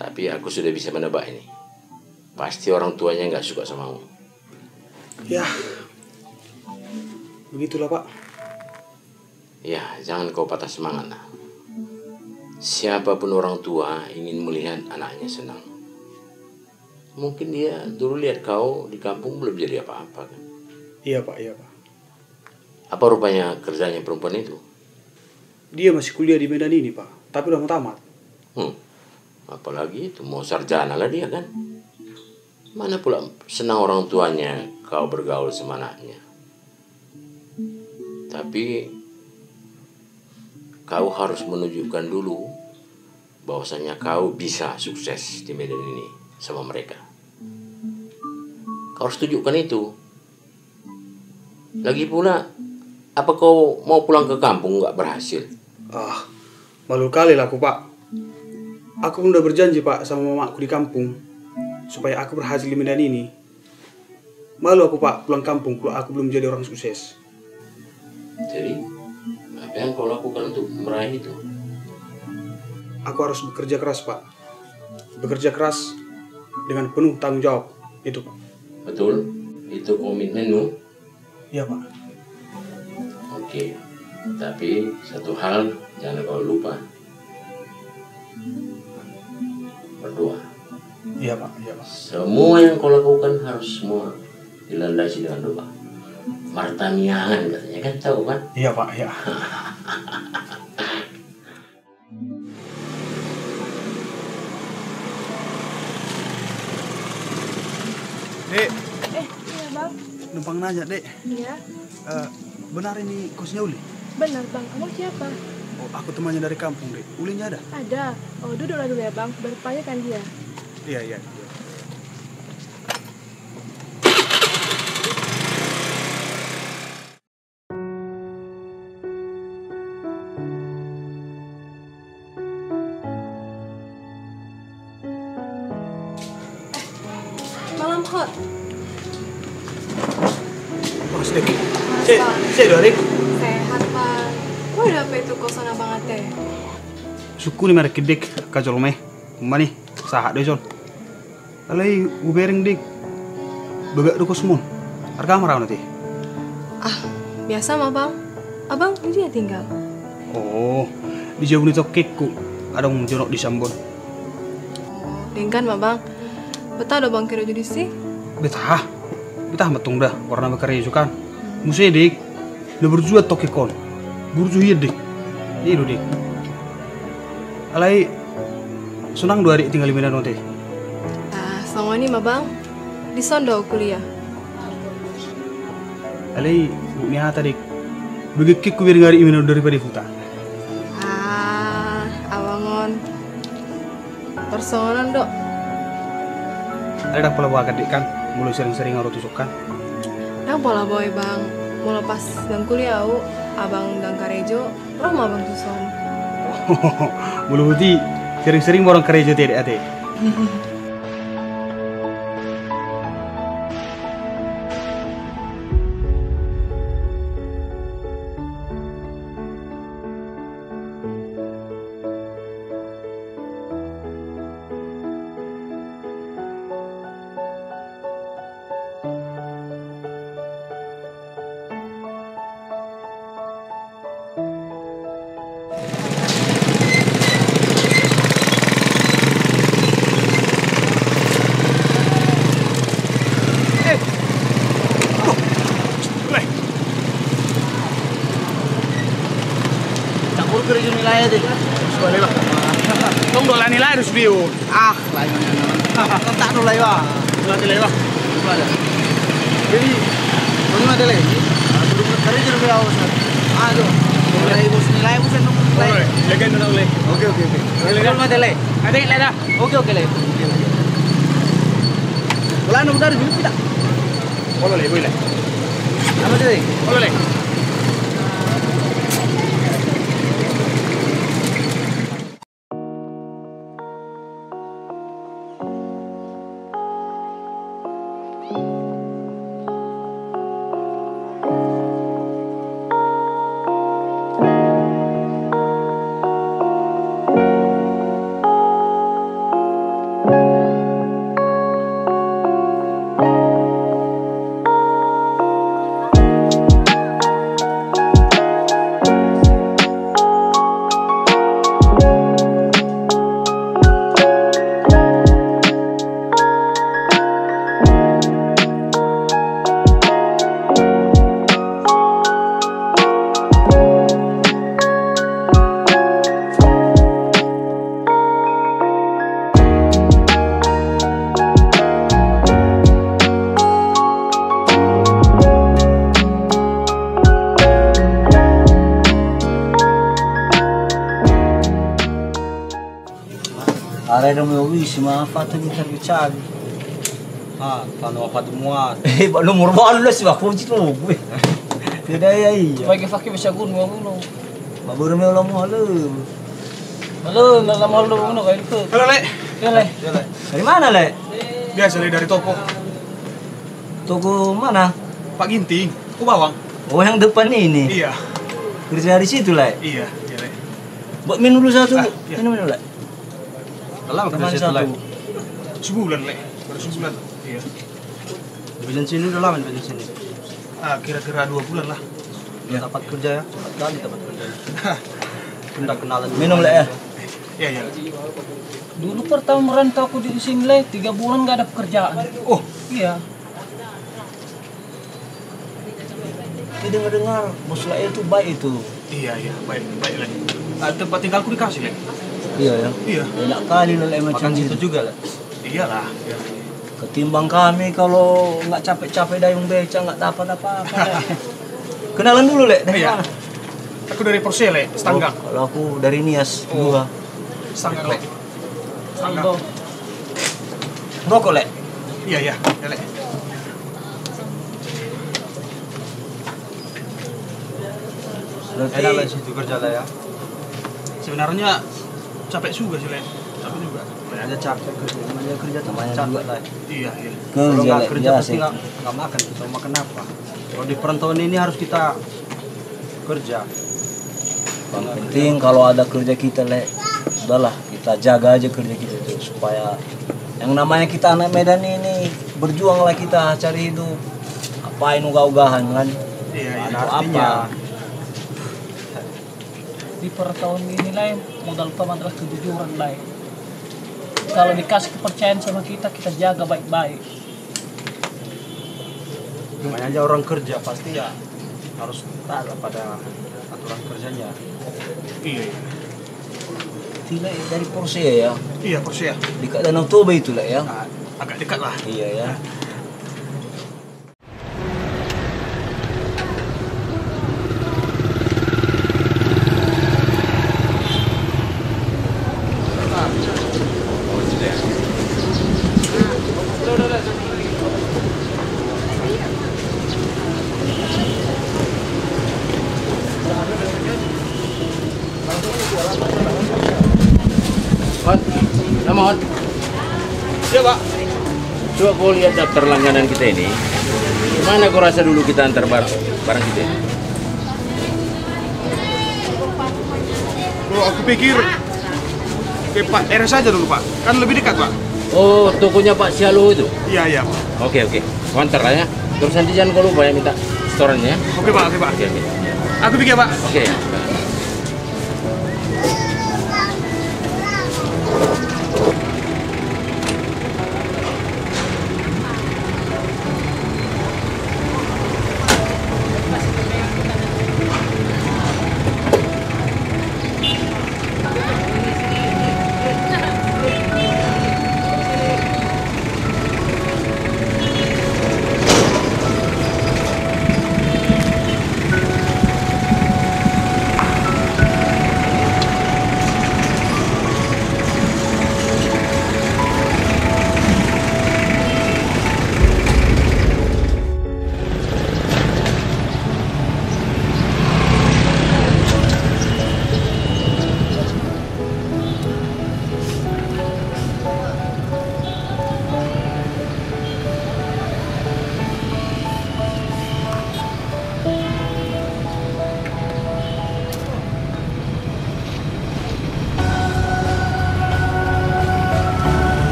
Tapi aku sudah bisa menebak ini. Pasti orang tuanya nggak suka sama kamu. Ya, begitulah, Pak. Ya, jangan kau patah semangat lah. Siapapun orang tua ingin melihat anaknya senang. Mungkin dia dulu lihat kau di kampung belum jadi apa-apa, kan? Iya, Pak, iya, Pak. Apa rupanya kerjanya perempuan itu? Dia masih kuliah di Medan ini, Pak. Tapi udah mau tamat. Hmm. Apalagi itu mau sarjana lah dia kan. Mana pula senang orang tuanya kau bergaul sama anaknya. Tapi kau harus menunjukkan dulu bahwasanya kau bisa sukses di Medan ini sama mereka. Kau harus tunjukkan itu. Lagi pula, apa kau mau pulang ke kampung nggak berhasil? Ah, malu kali lah aku, Pak. Aku pun udah berjanji, Pak, sama mamaku di kampung supaya aku berhasil di Medan ini. Malu aku, Pak, pulang kampung kalau aku belum jadi orang sukses. Jadi, apa yang kau lakukan untuk meraih itu? Aku harus bekerja keras, Pak. Bekerja keras dengan penuh tanggung jawab. Itu, Pak. Betul? Itu komitmenmu? Iya, Pak. Oke. Tapi satu hal jangan kau lupa. Berdoa. Iya, Pak. Iya, Pak. Semua yang kau lakukan harus semua dilandasi dengan doa. Martaniangan katanya kan, tahu kan? Iya, Pak. Iya. Dek. Eh, iya, Bang. Numpang nanya, Dek. Iya. Eh, benar ini kosnya Uli? Benar, Bang. Kamu siapa? Oh, aku temannya dari kampung, Dek. Ulinya ada? Ada. Oh, duduklah dulu ya, Bang. Bertanyakan dia. Iya, iya. Malam hot. Mas Dik. Mas, Pak. Sehat, Pak. Kau udah apa itu kosan Abang Ate? Sukuni merek Dik, kajol mai. Mani, sahat do ison. Alai hubereng, Dik. Bagak do kosmon. Arga ma raon ate? Ah, biasa ma, Bang. Abang di dia tinggal? Oh, di jabu ni tongkikku. Adong jonok di Sambon. Oh, denggan ma, Bang. Betah do Abang karejo disi? Betah. Betah ma tong da, goarna ma karejo kan. Muse, Dik. Na burju tongkik on. Burju hian, Dik. I do, Dik. Alai sonang do, Dik, tinggal di Medan on ate? Ah, songon i ma, Bang. Dison do kuliah. Alai, buk ni hata, Dik. Bagak hian hubereng ari i Medan on daripada di huta. Ah, abang on. Parsongonon do. Alai ndang pola boi kan, Dik, kan? Molo sering-sering ro tuson kan? Ndang pola boi, Bang. Molo pas ndang kuliah au, abang ndang karejo, ro ma abang tuson. Molo boti, sering-sering ma abang karejo ate, Dik, ate. Campur ke region wilayah deh. Sudah lewat. Tong dolan nilai harus biu. Ah, lain mana? Letak dulu lah, Iwa. Dua tele, Iwa. Dua ada. Jadi, dua lima tele. Ah, dulu kali jadi berapa, Bos? Aduh. Mulai bos nilai, bos, nilai. Oke, oke, oke. Dua lima tele. Ada yang lain dah. Oke, oke, le. Wala na udah dulu kita. Olo le, boy le. Apa tadi? Olo le. Arai dong, mau isi ma, apa tuh, bisa dicari. Ah, tano apa temuan? Eh, ba nomor baru lah, si baku cito gue. Tidak ya, iya. Pakai, pakai bisa gun mau gun. Ba baru mau lama lu. Halo, nggak lama lu, mau kayak itu. Halo, Le. Ya, Le. Ya, Le. Dari mana, Le? Biasa, Le, dari toko. Toko mana? Pak Ginting, toko bawang. Oh, yang depan ini? Iya. Kerja di situ, Le? Iya, iya, Le. Buat minum dulu satu. Ah, iya. Minum dulu, Le. Udah lama kerja situ, Le? Sebulan, Le. Baru sebulan. Iya. Di Banjar sini udah lama di Banjar sini? Ah, kira-kira dua bulan lah. Iya. Tempat kerja ya? Tempat kami tempat kerja. Udah kenalan. Minum, Le, ya? Iya, iya. Dulu pertama merantau aku di sini, Le, tiga bulan nggak ada pekerjaan. Oh. Iya. Kita dengar-dengar Bos Lael itu baik itu. Iya, iya, baik, baik, Le. Ah, tempat tinggalku dikasih, Le. Iya, ya. Iya. Enak kali lo, Le, macam itu. Makan situ juga, Le. Iyalah, iya. Ketimbang kami kalau nggak capek-capek dayung beca, nggak dapat apa-apa, Le. Kenalan dulu, Le. Dari mana? Aku dari Porsea, Le, Setanggang. Oh, kalau aku dari Nias, oh. Dua. Setanggang, Le. Setanggang. Rokok, Le? Iya, iya, iya, Le. Berarti enak, Le, situ kerja, Le, ya? Sebenarnya capek juga sih, Le. Capek juga. Namanya capek kerja, namanya kerja tuh namanya capek juga, lah. Iya, iya. Kerja, kalau nggak kerja, pasti nggak, nggak makan kita, makan apa? Kalau di perantauan ini harus kita kerja. Yang penting kalau ada kerja kita, Le, udahlah, kita jaga aja kerja kita itu, supaya yang namanya kita anak Medan ini, berjuanglah kita cari hidup. Apain ogah-ogahan, kan? Iya, iya. Ada artinya. Apa? Di perantauan ini, Lae, modal utama adalah kejujuran, Lae. Kalau dikasih kepercayaan sama kita, kita jaga baik-baik. Namanya aja orang kerja, pasti ya harus taat pada aturan kerjanya. Iya, iya. Itu, Le, dari Porsea, ya? Iya, Porsea. Dekat Danau Toba itu, Le, ya? Ah, agak dekat lah. Iya, ya. Ot, nama, Ot? Iya, Pak. Coba kau lihat daftar langganan kita ini. Gimana kau rasa dulu kita antar barang, barang kita ini? Bro, aku pikir ke Pak R S aja dulu, Pak. Kan lebih dekat, Pak. Oh, tokonya Pak Sialo itu? Iya, iya, Pak. Oke, oke. Kau antar lah ya. Terus nanti jangan kau lupa ya minta setorannya ya. Oke, Pak, oke, Pak. Oke, oke. Aku pikir, Pak. Oke.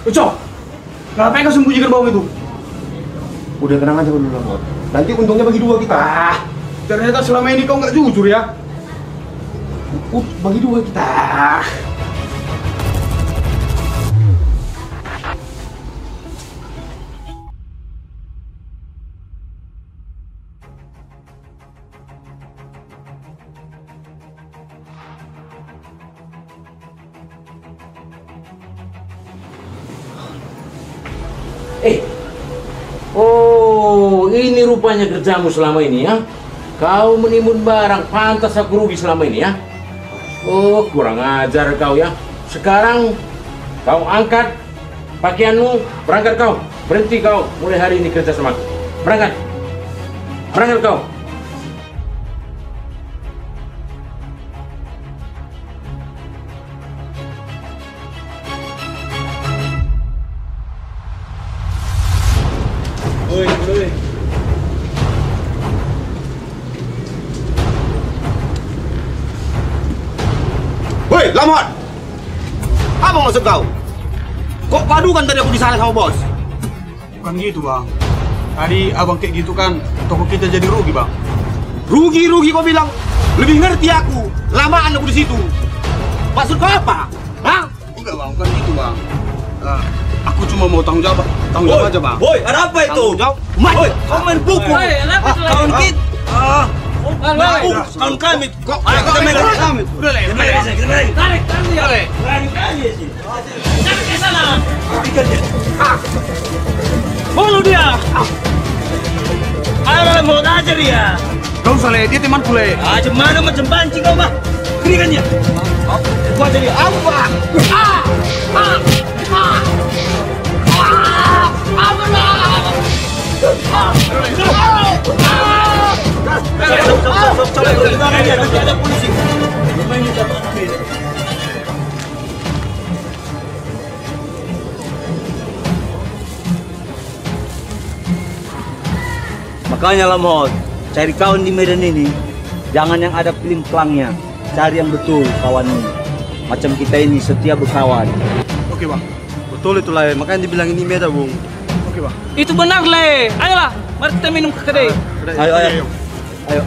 Ucok! Ngapain kau sembunyikan bawang itu? Udah, tenang aja dulu, Lamot. Nanti untungnya bagi dua kita. Ah, ternyata selama ini kau nggak jujur, ya. Uh, bagi dua kita. Eh. Oh, ini rupanya kerjamu selama ini, ya. Kau menimbun barang, pantas aku rugi selama ini, ya. Oh, kurang ajar kau, ya. Sekarang kau angkat pakaianmu, berangkat kau. Berhenti kau mulai hari ini kerja sama aku. Berangkat. Berangkat kau. Woi, woi. Woi, Lamot! Apa maksud kau? Kok kau adukan tadi aku di sana sama bos? Bukan gitu, Bang. Tadi abang kayak gitu kan, toko kita jadi rugi, Bang. Rugi, rugi kau bilang? Lebih ngerti aku. Lamaan aku di situ. Maksud kau apa? Hah? Enggak, Bang, bukan gitu, Bang. Eh, aku cuma mau tanggung jawab, tanggung jawab aja, Bang. Woi, ada apa itu? Tanggung jawab. Woi, kau main pukul. Woi, ada apa itu? Kawan kita. Ah. Woi, woi. Kawan kami. Kok, ayo, kita main kami. Udah, Le, kita main, kita main. Tarik, tarik dia. Udah, Le. Berani kali ya sih. Tarik ke sana. Hentikan dia. Ah. Bunuh dia. Ah. Ayo, Lamot, hajar dia. Gak usah, Le, dia temanku, Le. Ah, macam mana, macam banci kau, bah. Berikan dia. Gua jadi apa? Ah. Ah. Makanya, Lamot, cari kawan di Medan ini, jangan yang ada plim-plamnya. Cari yang betul kawan ini. Macam kita ini setia berkawan. Oke, Bang. Betul itu, Le. Makanya dibilang ini Medan, Bung. Oke, Bang. Itu benar, Le. Ayolah, mari kita minum ke kedai. Ayo, ayo. Ayo.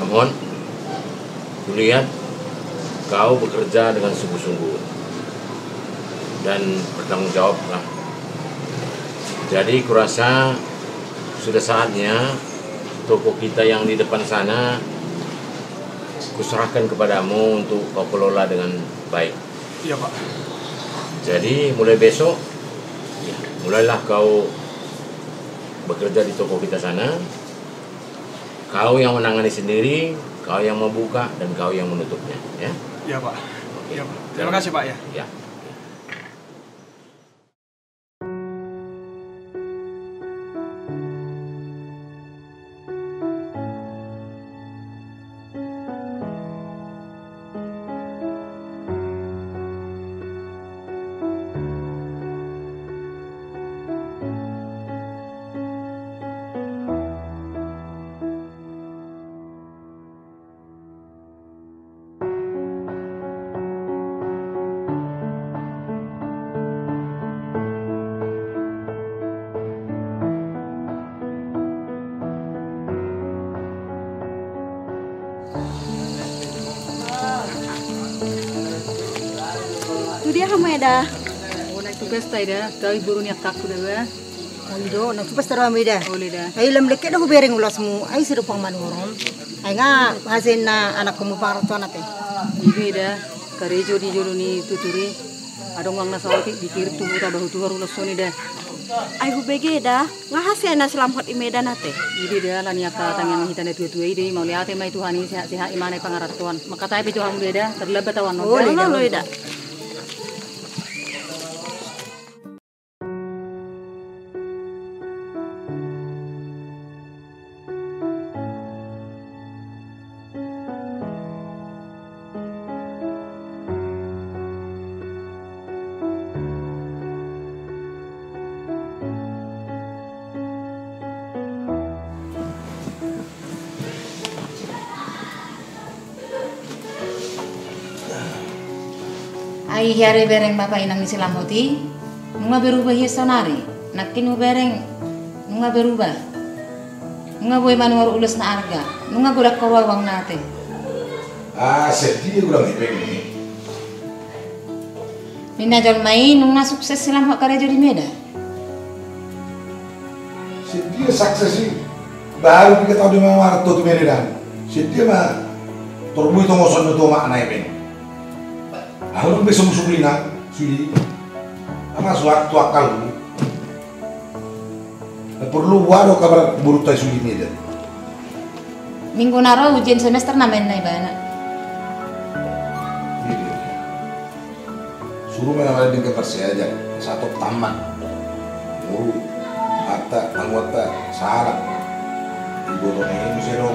Namun, kulihat kau bekerja dengan sungguh-sungguh dan bertanggung jawab lah. Jadi, kurasa sudah saatnya toko kita yang di depan sana kuserahkan kepadamu untuk kau kelola dengan baik. Iya, Pak. Jadi, mulai besok, ya, mulailah kau bekerja di toko kita sana. Kau yang menangani sendiri, kau yang membuka, dan kau yang menutupnya, ya. Iya, Pak. Oke. Iya, Pak. Terima kasih, Pak, ya. Ya. Tu dia hamu, Eda? Unang tu pesta, Eda. Tahu ibu Runi, aku dah, bah. Olo do, unang tu pesta do hamu, Eda. Olo, Eda. Ai lam leket do hubereng ulasmu, ai sai do pang manuhoron. Ai nga hasilna anak hamu pangarantoan ate. Ido, Eda, karejo di jolo ni tutur i. Adong uang na saotik dikir tu huta bahu tuhor ulos on, Eda. Ai hubege, Eda, nga hasilna silamhot i Medan ate. Ido, Eda, alani angka tangiang hita na tua-tua i do, mauliate ma i Tuhan i, sehat-sehat i ma na i pangarantoan. Mangkatai pe jo hamu do, Eda, tarlambat ahu annon. Olo, Eda. Olo, Eda. Ai hea do hubereng bapa inang ni si Lamhot i, nunga berubah ia saonari. Nangkin hubereng nunga berubah. Nunga boi manuhor ulos na arga. Nunga godang ho roha uangna ate. Ah, sedih godang hepeng i. Ninna jolma i nunga sukses si Lamhot karejo di Medan. Sedih sukses i. Baru piga taon do ma marantau tu Medan. Sedih ma. Tor boi tongoson do tu omakna hepeng. Ahu nang be so musuh inang, sude. Ama suak tu akkalhu. Na porlu boha do kabar borunta i sude Medan. Minggu na ro ujian semester na, ninna ibana. Iya. Suru ma na mala dengke parsiajar, satop tamat. Muru, atta, panguatta, salah. Iboto ni muse do.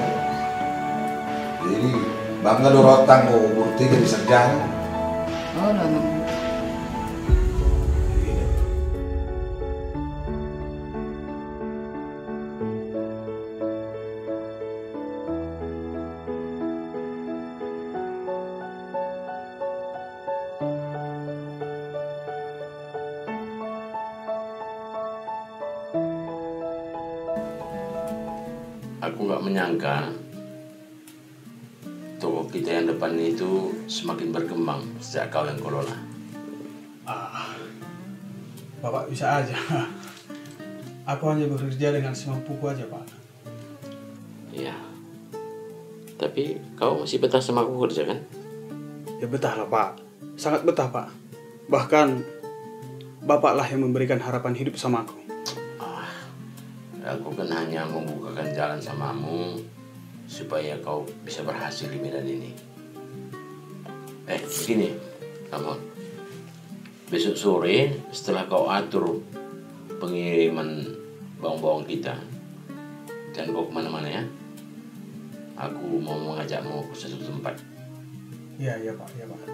Jadi, bangga do rohanta anggo borunta i jadi sarjana. Oh, lo, Mang. Aku nggak menyangka toko kita yang depan itu semakin berkembang sejak kau yang kelola. Ah, Bapak bisa aja. Aku hanya bekerja dengan semampuku aja, Pak. Iya. Tapi kau masih betah sama aku kerja, kan? Ya, betah lah, Pak. Sangat betah, Pak. Bahkan, Bapaklah yang memberikan harapan hidup sama aku. Ah, aku kan hanya membukakan jalan samamu supaya kau bisa berhasil di Medan ini. Eh, gini, Amon. Besok sore, setelah kau atur pengiriman bawang-bawang kita, jangan kau kemana-mana, ya. Aku mau mengajakmu ke satu tempat. Iya, iya, Pak. Iya, Pak.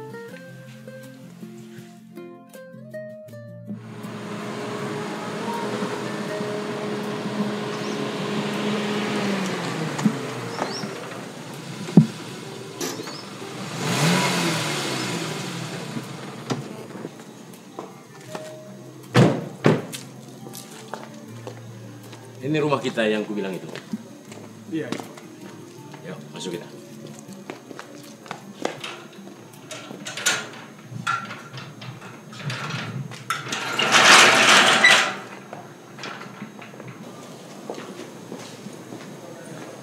Ini rumah kita yang kubilang itu. Iya, iya. Yuk, masuk kita.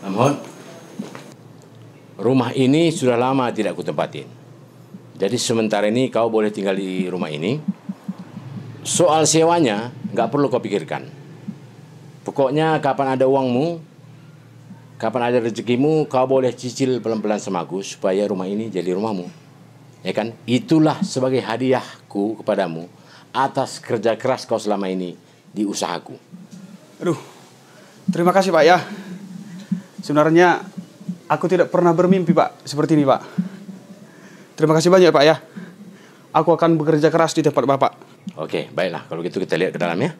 Amhon, rumah ini sudah lama tidak kutempatin. Jadi sementara ini kau boleh tinggal di rumah ini. Soal sewanya, nggak perlu kau pikirkan. Pokoknya kapan ada uangmu, kapan ada rezekimu, kau boleh cicil pelan-pelan sama aku supaya rumah ini jadi rumahmu. Ya kan? Itulah sebagai hadiahku kepadamu atas kerja keras kau selama ini di usahaku. Aduh, terima kasih, Pak, ya. Sebenarnya aku tidak pernah bermimpi, Pak, seperti ini, Pak. Terima kasih banyak, Pak, ya. Aku akan bekerja keras di tempat Bapak. Oke, baiklah. Kalau gitu kita lihat ke dalam, ya.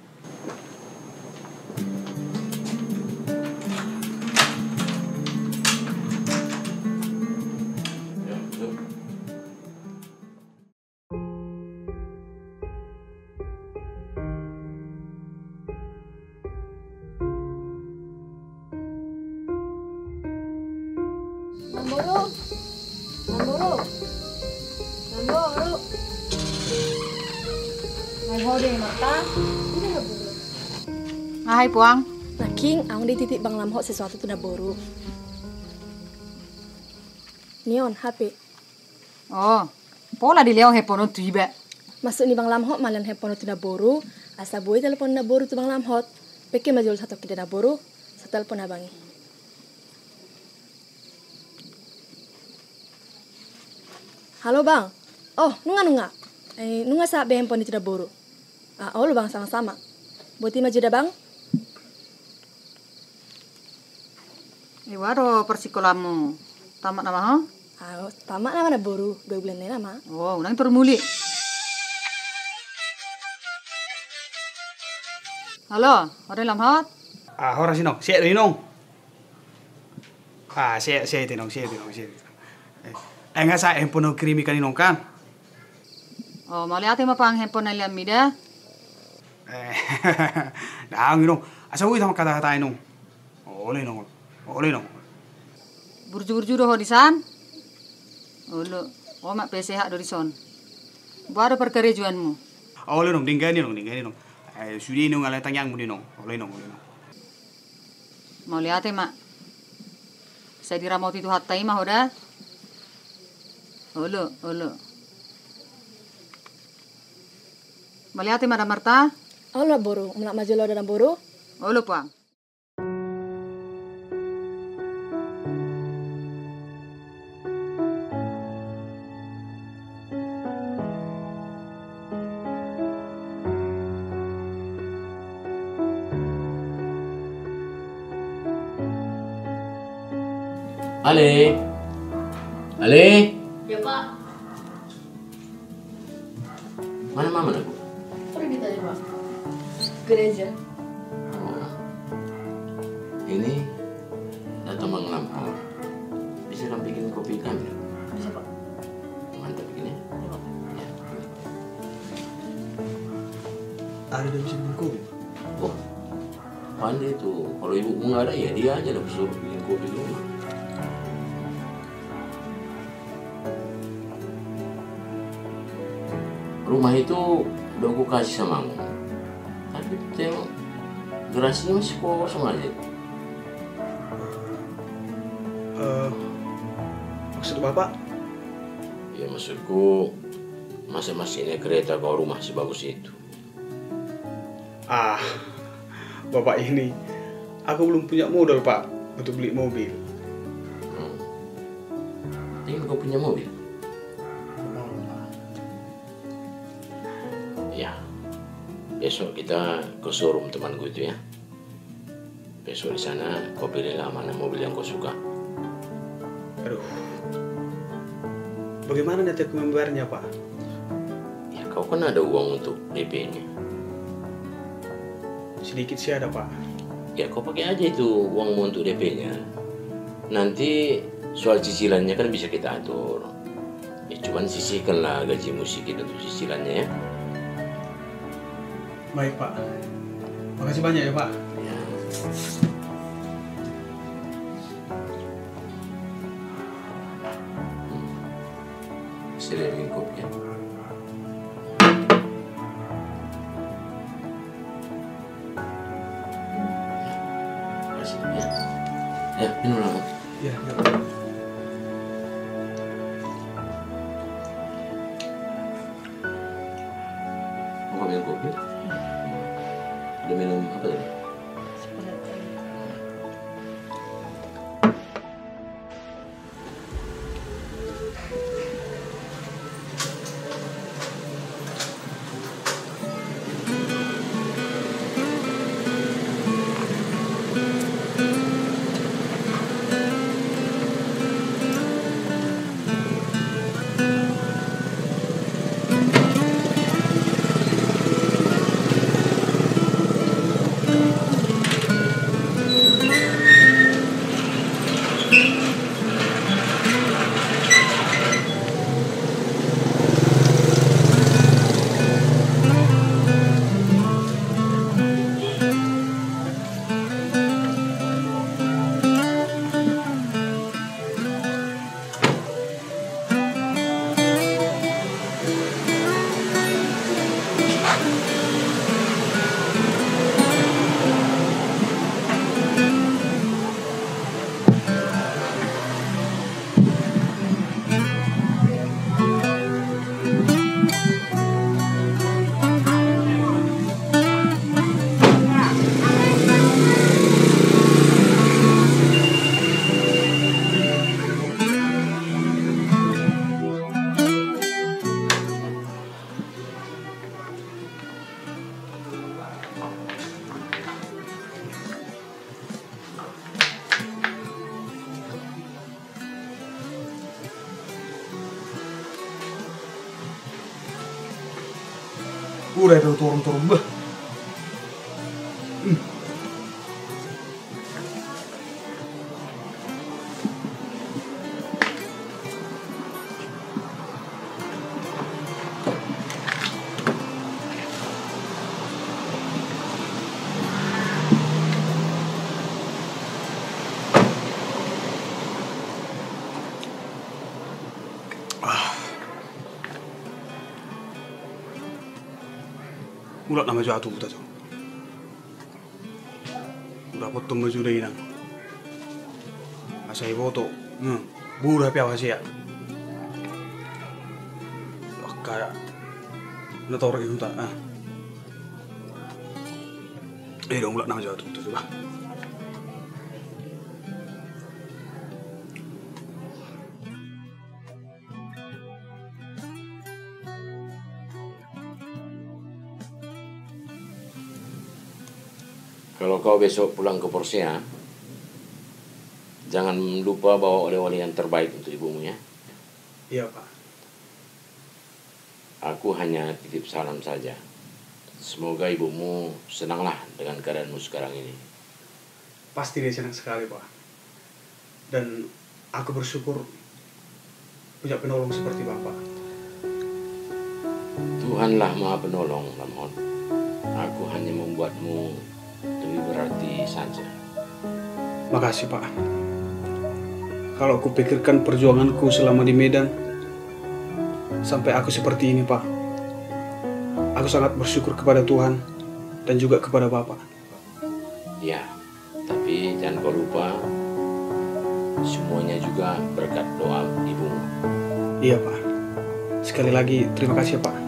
Namboru. Namboru. Namboru. Ai ho de mata. Ida na boru. Ahai, Puang. Nangkin, au dititip Bang Lamhot sesuatu tu na boru. Ni on, H P. Oh, pola dilehon handphone on tu iba. Maksud ni Bang Lamhot ma lehon handphone on tu na boru, asa boi telepon na boru tu Bang Lamhot. Pengke ma jolo satongkin da na boru, satelpon abang i. Halo, Bang. Oh, nunga, nunga. Eh, nunga sahat be handphone i tu na boru. Ah, olo, Bang, sama-sama. Boti ma jo da, Bang. Iwa do parsikolaanmu. Tamat nama ho? Ah, tamat nama na boru, dua bulan nai nama. Oh, unang tor muli. Halo, ore Lamhot? Ah, ora sinong, siap do inong. Ah, siap, siap inong, siap inong, siap inong. Eh, nga sahat handphone na hukirimi kan inong kan? O, mauliate ma pang, handphone na nilehonmi da. Eh, dang inong. Asa ui tama kata-kata inong. Olo inong. Olo inong. Burju-burju do ho di san. Olo. Ho ma pe sehat do di son. Boha do parkarejoanmu? Olo inong, denggan inong, denggan inong. Eh, sude inong, alai tangiangmu do inong. Olo inong, olo inong. Mauliate ma. Sai diramoti Tuhanta i ma ho da. Olo, olo. Mauliate ma da Marta. Olo boru, mulak ma jolo da boru. Olo pang. Ale. Ale. Ya, Pak. Mana mama, Nak? Pergi tadi, Pak. Gereja. Oh. Ini datang mengelamar. Bisa kan bikin kopi kami? Bisa, Pak. Mantap bikinnya? Iya, Pak. Ya. Ada yang bisa bikin kopi, Pak? Oh. Pandai itu, kalau ibumu nggak ada, ya dia aja lah suruh bikin kopi di rumah. Rumah itu udah ku kasih sama kamu. Tapi tengok, garasinya masih kosong aja. Eh, maksud Bapak? Ya, maksudku, masa masih naik kereta kau rumah sebagus itu? Ah, Bapak ini, aku belum punya modal, Pak, untuk beli mobil. Hmm. Ingin kau punya mobil? Belum, Pak. Ya, besok kita ke showroom temanku itu ya. Besok di sana kau pilihlah mana mobil yang kau suka. Aduh. Bagaimana nanti aku membayarnya, Pak? Ya, kau kan ada uang untuk D P-nya. Sedikit sih ada, Pak. Ya, kau pakai aja itu uangmu untuk D P-nya. Nanti soal cicilannya kan bisa kita atur. Ya, cuman sisihkanlah gajimu sedikit untuk cicilannya, ya. Baik, Pak. Makasih banyak ya, Pak. Ya. Saya lihat ini kopi ya. Makasih ya. Ya, minum lah, Bang. Ya, ya. Mau minum kopi? Udah minum apa tadi? Udah ada torum-torum, bah. Hmm. Mulak nama jo au tu huta jo. Hudapothon ma jo da inang. Asa iboto. Hmm. Boru hape au hasea. Angka na torop i huta, ah. Eh, dung mulak nama jo au tu huta jo, bah. Kalau kau besok pulang ke Porsea, jangan lupa bawa oleh-oleh yang terbaik untuk ibumu, ya. Iya, Pak. Aku hanya titip salam saja. Semoga ibumu senanglah dengan keadaanmu sekarang ini. Pasti dia senang sekali, Pak. Dan aku bersyukur punya penolong seperti Bapak. Tuhanlah Maha Penolong, Lamhot. Aku hanya membuatmu lebih berarti saja. Makasih, Pak. Kalau kupikirkan perjuanganku selama di Medan, sampai aku seperti ini, Pak. Aku sangat bersyukur kepada Tuhan dan juga kepada Bapak. Ya, tapi jangan kau lupa, semuanya juga berkat doa ibumu. Iya, Pak. Sekali lagi, terima kasih, Pak.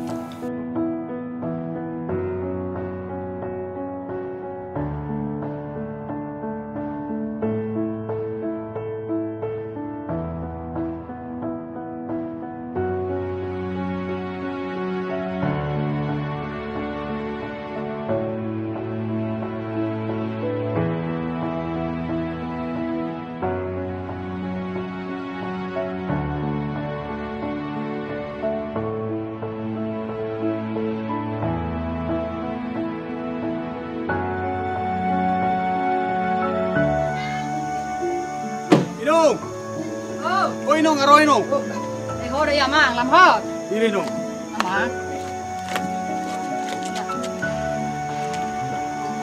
Inong! Oh. Oi, Inong, aro, Inong. Oh. Eh, ho da i, Amang, Lamhot. Iri, Inong. Amang.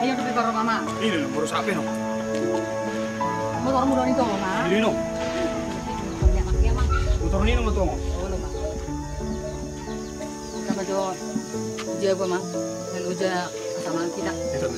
Ayo, dope, baru, Amang. Iri, Inong, baru sape, Inong. Motormu do i, Amang. Iri, Inong. Motor ni, Inong, motor. Oh, lo, Amang. Sama jo. Jago, Amang. Lalu ja sama kita. Itu.